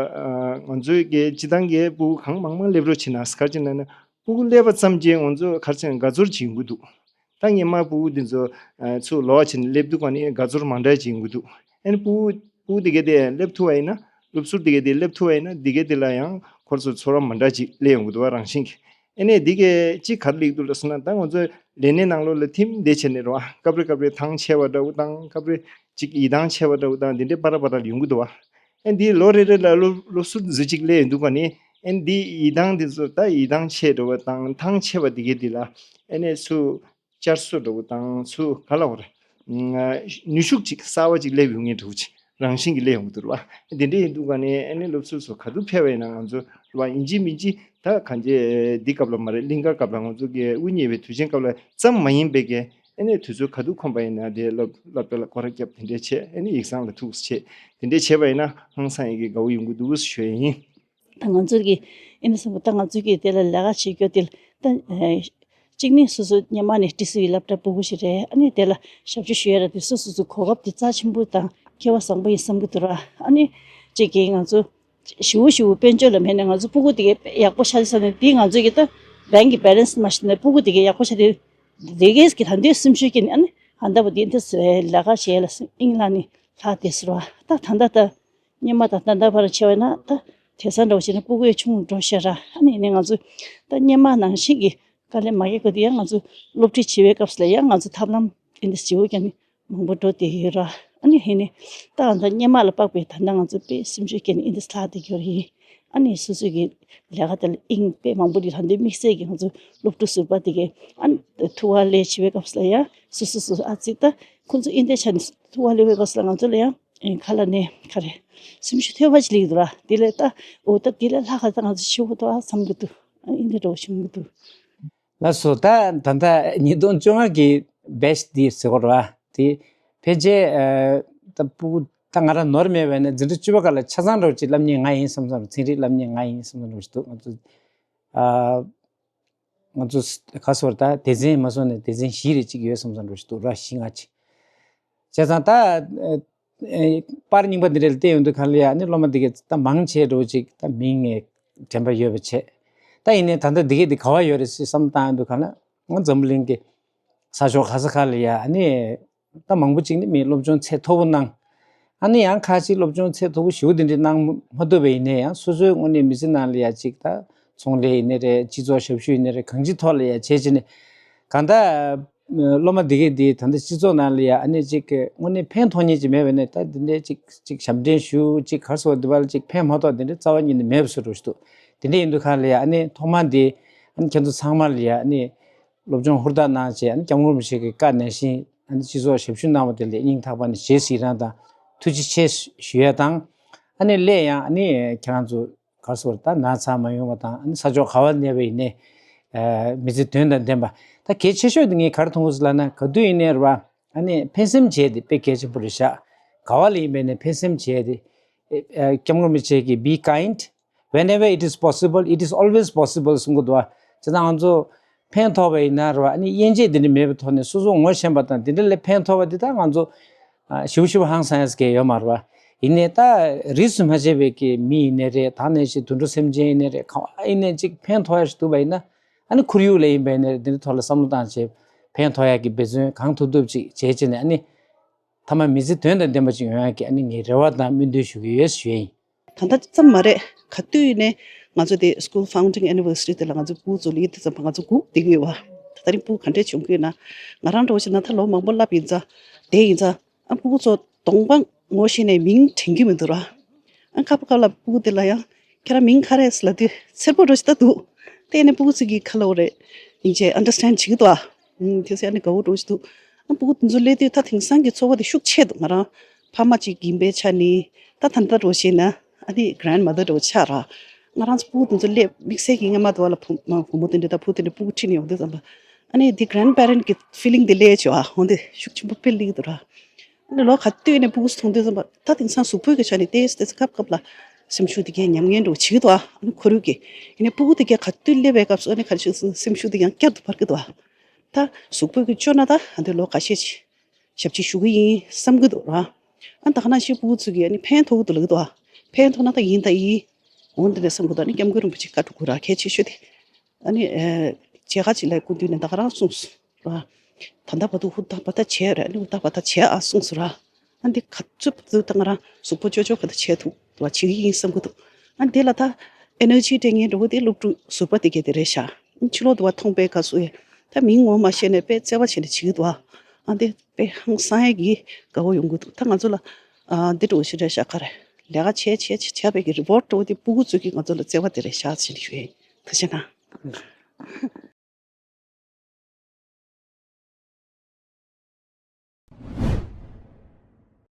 ང་ཚོའི་གི་སྤྱི་བཏང་གི་སྤུ་གུ་གང་མང་མང་སླེབས་རོགས་བྱེད་ན་ག་རེ་བྱེད་ན་ན་སྤུ་གུ་སླེབས་པ་ཙམ་གྱིས་ང་ཚོ་ག་རེ་བྱེད་ན་དགའ་ཚོར་བྱེད་ཡོང་གི་འདུག་ད་སྔོན་མ་སྤུ་གུ་འདི་ཚོ་ཚུར་ལོག་བྱས་ནས་སླེབས་དུས་ག་ནས་དགའ་ཚོར་མང་དྲགས་བྱེད་ཡོང་གི་འདུག་ཨ་ནི་སྤུ་གུ་སྤུ་གུ་དེ་གས་དེ་སླེབས་ཐུབ་པ་ཡིན་ན་སློབ་ཟུར་དེ་གས་དེ་སླེབས་ཐུབ་པ་ཡིན་ན་དེ་གས་དེ་ལ་ཡང་ཁོ་ཚོ་ཚོར་བ་མང་དྲགས་ཅིག་སླེབས་ཡོང་གི་འདུག་བ་རང་བཞིན་གྱིས། ཨ་ནི་འདི་གས་གཅིག་ག་རེ་ལེགས་འདུག་ལབ་སོང་ན་ད་ང་ཚོ་ལས་གནས་ནང་ལོགས་ལ་ཐིམ་བསྡད་བྱས་ནས་རེད་བ། སྐབས་རེ་སྐབས་རེ་ཐང་ཆད་པ་འདྲ་བོ་དང་སྐབས་རེ་གཅིག་ཡིད་ཐང་ཆད་པ་འདྲ་བོ་དང་འདི་འདྲའི་པ་ར་པ་ར་ཡོང་གི་འདུག་བ། ཨ་འདི་ལོ་རེ་རེ་ལ་སློབ་སློབ་ཟུར་འཛུལ་གཅིག་སླེབས་ཡོང་འདུག་ག་ནི་ཨ་འདི་ཡིད་ཐང་འདི་ཚོ་ད་ཡིད་ཐང་ཆད་འགྲོ་བ་དང་ཐང་ཆད་པ་འདི་གས་འདི་ལ་ཨ་ནི་ཚུར་བསྐྱར་གསོ་འདྲ་བོ་དང་ཚུར་ག་ལ་བ་རེད། ནུས་ཤུགས་ཅིག་གསར་བ་ཅིག་སླེབས་ཡོང་ངེས་འདྲ་བོ་ཅིག་རང་བཞིན་གྱིས་སླེབས་ཡོང་གི་འདུག་བ། འདི་འདྲ་ཡིན་དུས་ག་ནས་ཨ་ནི་སློབ་ཟུར་ཚོ་ག་དུས་ཕེབས་པ་ཡིན་ན་ང་ཚོ་ལ་ཡིན་གཅིག་མིན་གཅིག་ད་གང་ཅི་འདི་སྐབས་ལ་མ་རེད་གླིང་ག་སྐབས་ལ་ང་ཚོ་གི་དབུ་བརྙེས་པའི་དུས་ཆེན་སྐབས་ལ་ཙམ་མ་ཡིན་པའི་གི་ཨ་ནི་དུས་ཚོད་ག་དུས་ཁོམ་པ་ཡིན་ན་དེ་སློབ་སློབ་གྲྭ་ལ་སྐོར་ར་བརྒྱབ་དེ་འདྲ་བྱས་ཨ་ནི་ཡིག་ཚང་ལ་ཐུགས་བྱས་དེ་འདྲ་བྱས་པ་ཡིན་ན་ཧང་སང་ཡི་གི་དགའ་བོ་ཡོང་གི་འདུག་ཞུ་ཡ་ཡིན། ད་ང་ཚོ་གི་ཨ་ནི་སོང་ད་ང་ཚོ་གི་དེ་ལ་ལས་ཀ་བྱེད་རྒྱུ་དེ་ལ་ད་གཅིག་ནི་སོ་སོ་སྔོན་མ་ནས་ཏི་སི་ཝི་སློབ་གྲྭ་སྤུ་གུ་ཞིག་རེད། ཨ་ནི་དེ་ལ་ཞབས་ཞུ་ཞུ་ཡ་ར་དེ་སོ་སོ་སོ་གོ་སྐབས་དེ་རྩ་ཆེན་པོ་དང་སྐལ་བ་བཟང་པོ་ཡིན་བསམ་གི་འདུག་ར། ཨ་ནི་གཅིག་གིས་ང་ཚོ་ཞེ་པོ་ཞེ་པོ་དཔལ་འབྱོར་ལ་མེད་ན་ང་ཚོ་སྤུ་གུ་དེ་གས་ཡག་པོ་ཤར་ས་ནས་དེ་ང་ཚོ་གི་ད་བྷེང་གི་བེ་ལན་སི་མ་ཤེས་ན་སྤུ་གུ་དེ་གས་ཡག་པོ་ཤར་དེ་དེ་གས་ཀྱི་ད་འདོད་སེམས་ཤུགས་ཀྱིས་ཨ་ནི་ཧ་ད་པོ་དེ་འདི་ལས་ཀ་བྱས་ལ་དབྱིངས་ལ་ནི་ལྷག་དེ་ཟེར་བ་ད་ད་ད་ད། སྔོན་མ་དང་ད་ལྟ་བར་བྱས་པ་ན་ད་དེང་སང་འདྲ་བོ་བྱས་ན་སྤུ་གུ་ཡང་ཆུང་འགྲོ་ཤག་ར། ཨ་ནི་ནི་ང་ཚོ་ད་སྔོན་མ་ནང་བཞིན་གྱི་དཀའ་ལས་མ་རྒྱག་གི་དེ་ཡང་ང་ཚོ་སློབ་ཁྲིད་བྱེད་པའི་སྐབས་སུ་ལ་ཡང་ང་ཚོ་ཐབས་ལམ་དེ་འདྲ་བྱེད་འོ་ཀྱང་ནི་མང་པོ་འགྲོ་བསྡད་ཡོད་ར། ཨ་ནི་ཧེ་ནི་ད་ང་ཚོ་སྔོན་མ་ལ་དཔག་པའི་ད་ལྟ་ང་ཚོ་དཔེ་སེམས་ཤུགས་སྐྱེད་ནས་ཨིན་དིས་ལྷག་བསྡད་ཡོད་རེད། ཨ་ནི་སོ་སོ་གི་ལས་ཀ་དེ་ལ་དབྱིངས་དཔེ་མང་པོ་རེད། ད་འདི་དམིགས་བསལ་གྱི་ང་ཚོ་སློབ་ཕྲུག་ཟུར་པ་དེ་གས་ཨ་ནི་ཐུགས་ཁ་ལས་བྱེད་པའི་སྐབས་སུ་ལ་ཡང་སོ་སོ་སོ་ཨ་ཙི་ད་ཁོང་ཚོ་ཨིན་དིས་ཆ་ནས་ཐུགས་ཁ་ལས་པའི་སྐབས་སུ་ལ་ང་ཚོ་ལ་ཡང་ཨེ་ཁ་ལ་ནས་ག་རེ། སེམས་ཤུགས་ཐོལ་པ་ཅིག་སླེབས་འདུག་ར། དེ་ལས་ད་འོ་ད་དེ་ལས་ལྷག་ག་ད་ང་ཚོ་ཤི་བོ་ཏོ་ཨ་བསམ་གི་འདུག་ཨ་ཨིན་དེ་འདྲ་བོ་བྱུང་གི་འདུག་ལགས་སོ། ད་ད་ལྟ་ཉིས་སྟོང་བཅོ་ལྔ་གི་བེ་ཆི་འདི་ཟེར་གོ་ར། དེ་ཕལ་ཆེར་ཨ་ད་སྤུ་གུ་ད་ང་རང་ནོར་མེད་པ་ཡིན་ན་འཛིན་གྲྭ་བཅུ་པ་སྐབས་ལ་ཆ་ཚང་འདྲ་བོ་ཅིག་སློབ་གཉེར་ང་ཡིན་བསམ་བསམ། ཚན་རིག་སློབ་གཉེར་ང་ཡིན་བསམ་བསམ་འདྲ་བོ་ཞིག་འདུག་ང་ཚོ་ཨ། ང་ཚོ་ག་སོར་ད་སྡེ་ཚན་མ་སོང་ནས་སྡེ་ཚན་བཞི་རེ་གཅིག་ཡོད་བསམ་བསམ་འགྲོ་ཞིག་འདུག་ར། བཞི་ལྔ་གཅིག་བྱས་ཙང་ད་ཨེ་ཨེ་པར་རྙིང་པ་འདི་འདྲ་ལ་བལྟས་ཡོང་དུས་ག་ལ་ཡ་ཨ་ནི་སློབ་མ་འདི་གས་ད་མང་ཆེ་འགྲོ་ཅིག་ད་མིང་ངས་དྲན་པ་ཡོད་པ་བྱས། ད་ཡིན་ནའི་ད་ལྟ་འདི་གས་འདི་ག་བ་ཡོད་རེད་ཟེར་བསམ་བཏང་ཡོང་དུས་ག་ལ་ང་འཛམ་བུ་གླིང་གི་ས་ཕྱོགས་ག་ས་ག་ལ་ཡ་ཨ་ནི། ད་མང་པོ་ཅིག་ནི་མི་སློབ་སྦྱོང་ཚད་མཐོ་པོ་གནང་། ཨ་ནི་ཡང་ཁ་ཅིག་སློབ་སྦྱོང་ཚད་མཐོ་པོ་ཞེ་པོ་དེ་འདྲ་གནང་མ་ཐུབ་པ་ཡིན་ནའི་ཡང་སོ་སོའི་དངོས་གནས་མི་ཚེ་ནང་ལ་ཡ་ཅིག་ད་ཚོང་ལས་ཡིན་ནའི་རེད། སྤྱི་ཚོགས་ཞབས་ཞུ་ཡིན་ནའི་རེད། གང་ཅི་ཐོག་ལ་ཡ་བྱས་བྱས་ནས་གང་ལྟར་སློབ་མ་འདི་གས་འདི་ད་ལྟ་སྤྱི་ཚོགས་ནང་ལ་ཡ་ཨ་ནི་ཅིག་དངོས་གནས་ཕན་ཐོགས་མཁན་ཅིག་མེད་པ་ཡིན་ནའི་ད་འདི་འདྲའི་ཅིག་ཅིག་ཞབས་འདྲེན་ཞུ་ཅིག་ག་རེ་ཟེར་བ་འདི་བ་ལ་ཅིག་ཕན་མ་ཐོགས་འདི་འདྲའི་རྩ་བ་ཉིད་ནས་མེད་པ་བཟོ་འགྲོ་ཞིག་འདུག་དེ་འདྲ་ཡིན་དུས་ག་ལ་ཡ་ཨ་ནི་ཐོག་མ་འདི་ཨ་ནི་ཁྱེད་ཚོ་ཚང་མ་ལ་ཡ་ཨ་ནི། སློབ་སྦྱོང་ཧུར་ཐག་གནང་བྱས་ཨ་ནི་སྐྱབས་མགོན་རིན་པོ་ཆེ་གི་བཀའ་ནང་བཞིན་ཨ་ནི་སྤྱི་ཚོགས་ཞབས་ཞུ་གནང་བ་དེ་ལ་སྙིང་ཐག་པ་ནས་རྗེས་སུ་ཡི་རང་དང་ཐུགས་རྗེ་ཆེ་ཞུ་ཡ་དང་། ཨ་ནི་སླད་ཡང་ཨ་ནི་ཁྱེད་རང་ཚོ་ག་རེ་ཟེར་ད་ན་ཚ་མ་ཡོང་བ་དང་ཨ་ནི་ས་ཕྱོགས་ག་བ་གནས་པ་ཡིན་ནའི་མི་ཚེ་དོན་དང་ལྡན་པ། ད་གལ་ཆེ་ཤོས་དེ་ངས་ག་རེ་མཐོང་གི་ཟེར་ལབ་ན་ག་དུས་ཡིན་ནའི་རེད་བ། ཨ་ནི་ཕན་སེམས་བྱས་ཏེ་དཔེ་གལ་ཆེན་པོ་རེད་ཤག་ག་བ་ལ་ཡིན་པ་ཡིན་ནའི་ཕན་སེམས་བྱས་ཏེ་སྐྱབས་མགོན་རིན་པོ་ཆེ་གིས་be kind, whenever it is possible, it is always possible གསུང་གི་འདུག་བ། བྱས་ཙང་ང་ཚོ་ཕན་ཐོགས་པ་ཡིན་ན་རེད་བ། ཨ་ནི་དབྱེ་འབྱེད་འདི་འདྲ་མེད་པའི་ཐོག་ནས་སོ་སོ་ངོ་ཤེས་པ་དང་དེ་འདྲ་ལས་ཕན་ཐོགས་པ་འདི་ད་ང་ཚོ་ཞིབ་ཞིབ་ཧང་སང་ཡ་ཟེར་གྱི་ཡོད་མ་རེད་བ། ཡིན་ནའི་ད་རིས་སུ་མ་ཆད་པའི་གི་མི་ཡིན་ནའི་རེད། ད་ནས་ཤི་དུད་འགྲོ་སེམས་ཅན་ཡིན་ནའི་རེད། གང་ཡིན་ནའི་ཅིག་ཕན་ཐོགས་ཡ་ཞིག་འདུག་པ་ཡིན་ན་ཨ་ནི་ཁོར་ཡུག་ལ་ཡིན་པ་ཡིན་ནའི་རེད། འདི་འདྲ་ཐོག་ལ་བསམ་བློ་བཏང་བྱས་ཕན་ཐོགས་ཡ་གི་འབད་བརྩོན་གང་ཐུབ་ཐུབ་ཅིག་བྱས་བྱས་ནས་ཨ་ནི། མཐའ་མ་མི་ཚེ་དོན་དང་ལྡན་པ་ཅིག་ཡོང་ཡག་གི་ཨ་ནི་ངས་རེ་བ་དང་སྨོན་འདུན་ཞུ་གི་ཡོད་ཞུ་ཡ་ཡིན། ད་ལྟ་ཙམ་མ་རེད། ག་དུས་ནས་ང་ཚོ་དེ་school founding anniversary དེ་ལ་ང་ཚོ་སྤུ་གུ་ཚོ་ལ་ཡིད་དུ་ཙམ་པ་ང་ཚོ་སྒུག་བསྡད་ཀྱི་ཡོད་བ། ད་ད་རིང་སྤུ་གུ་ག་འདྲས་བྱུང་གི་ཡོད་ན། ང་རང་འདྲ་བོ་ཞིག་ན་ད་ལོ་མང་པོ་བསླབས་ཡིན་ཙང་བསྡད་ཡིན་ཙང་ཨ་སྤུ་གུ་ཚོ་གདོང་པ་ངོ་ཤེས་ནས་མིང་དྲན་གྱི་མི་འདུག་ར། ཨ་སྐབས་སྐབས་ལ་སྤུ་གུ་དེ་ལ་ཡང་ཁྱེད་རང་མིང་ག་རེ་ཟེར་ལབ་དུས་འཚེར་པོ་འདྲ་ཞིག་ད་འདུག་དེ་ནས་སྤུ་གུ་ཚོ་གིས་ག་ལབ་དགོས་རེད། ཡིན་ཆད་understand བྱེད་ཀྱི་འདུག་ཨ། ཨུམ་དེ་ཚོ་ཨ་ནི་དགའ་བོ་འདྲ་ཞིག་འདུག་ཨ་སྤུ་གུ་དེ་ཚོ་སླེབས་དུས་ད་དེང་སང་གི་འཚོ་བ་དེ་ཤུགས་ཆེ་འདུག་ང་རང་ཕ་མ་ཅིག་ཡིན་པའི་ཆ་ནས་ད་ད་ལྟ་འདྲ་བྱས་ན་ཨ་ནི་grandmother འདྲ་བོ་ཆགས་ར། ང་རང་ཚོ་སྤུ་གུ་དེ་ཚོ་སླེབས་དམིགས་བསལ་གྱི་སྔ་མ་དུ་བ་ལ་བུ་མ་བུ་མོ་དེ་འདྲ་དང་བུ་དེ་འདྲ་སྤུ་གུ་ཁྲིད་ནས་ཡོང་དུས་ཙམ་པ་ཨ་ནི་དེ་grandparent གི་feeling དེ་སླེབས་བྱུང་ཨ། འོ་དེ་ཤུགས་ཆེན་པོ་དཔེ་སླེབས་འདུག་ར། ཨ་ནི་ལོ་ག་དུས་ནས་སྤུ་གུ་ཚོ་མཐོང་དུས་ཙམ་པ་ད་དེང་སང་གཟུགས་པོའི་གི་ཆ་ནས་ཏེས་ཏེས་སྐབས་སྐབས་ལ་སེམས་ཤུགས་དེ་གས་ཉམས་ངན་འདྲ་བོ་བྱེད་ཀྱི་འདུག་ཨ་ནི་ཁོར་ཡུག་གི། ཡིན་ནའི་སྤུ་གུ་དེ་གས་ག་དུས་སླེབས་པའི་སྐབས་སུ་ཨ་ནི་ག་རེ་ཞིག་སེམས་ཤུགས་དེ་ཡང་བསྐྱར་དུ་འཕར་གྱི་འདུག་ཨ། ད་གཟུགས་པོའི་གི་སྐྱོ་ན་ད་ཨ་འདི་ལོ་ཁ་ཤས་ཤིག་ཞབས་ཕྱི་ཞུ་གི་ཡིན་བསམ་གྱི་འདུག་ར། ཨ་ད་ག་ནང་བཞིན་སྤུ་གུ་ཚོ་གིས་ཨ་ནི་ཕན་ཐོགས་ཀྱི་འདུག་ལབ་ཀྱི་འདུག་ཨ། ཕན་ཐོགས་ན་ད་ཡིན་ད་ཡིན། འོ་འདི་འདྲ་བསམ་གི་འདུག་ཨ་ནི་སྐྱབས་མགོན་རིན་པོ་ཆེ་བཀའ་སྒྲུབ་དགོས་ར་གལ་ཆེ་ཤོས་དེ། ཨ་ནི་ཨེ། མཇལ་ཁ་ཅིག་ལ་སྐུ་མདུན་ནས་ད་ག་རང་གསུངས་སོང་ར། ད་ལྟ་བར་དུ་ཧུར་ཐག་པ་ཐག་བྱས་ར། ཨ་ནི་ཧུར་ཐག་པ་ཐག་བྱས་ཨ་གསུངས་སོང་ར། ཨ་འདི་ག་ཚོད་བར་དུ་ད་ང་རང་གཟུགས་པོ་ཅོ་ཅོ་ག་ད་བྱས་ཐུབ་བ་བྱེད་ཀྱི་ཡིན་བསམ་གི་འདུག་ཨ་འདི་ལ་ད་ཨེ་ནར་ཇི་སྤྲད་མཁན་འདྲ་བོ་དེ་སློབ་ཕྲུག་ཟུར་པ་དེ་གས་དེ་རེད་ཤག་ཕྱི་ལོགས་དུ་བ་མཐོང་པའི་སྐབས་སུ་ད་མིང་ངོ་མ་ཤེས་ནས་དཔེ་བརྩེ་བ་བྱས་ནས་བྱེད་ཀྱི་འདུག་ཨ་འདི་དཔེ་ཧང་སང་ཡས་ཀྱི་དགའ་བོ་ཡོང་གི་འདུག་ད་ང་ཚོ་ལ་ཨ་འདི་འདྲ་བོ་ཞིག་རེད་ཤག་ག་རེ་ལས་ཀ་བྱས་བྱས་བྱས་བྱས་པའི་གི་རི་པོར་ཊི་འདྲ་བོ་དེ་སྤུ་གུ་ཚོས་ཀྱི་ང་ཚོ་ལ་བརྩེ་བ་དེ་རེད་ཤག་ཟེར་ནས་ཞུ་ཡས་ཡིན། ཐུགས་རྗེ་གནང་།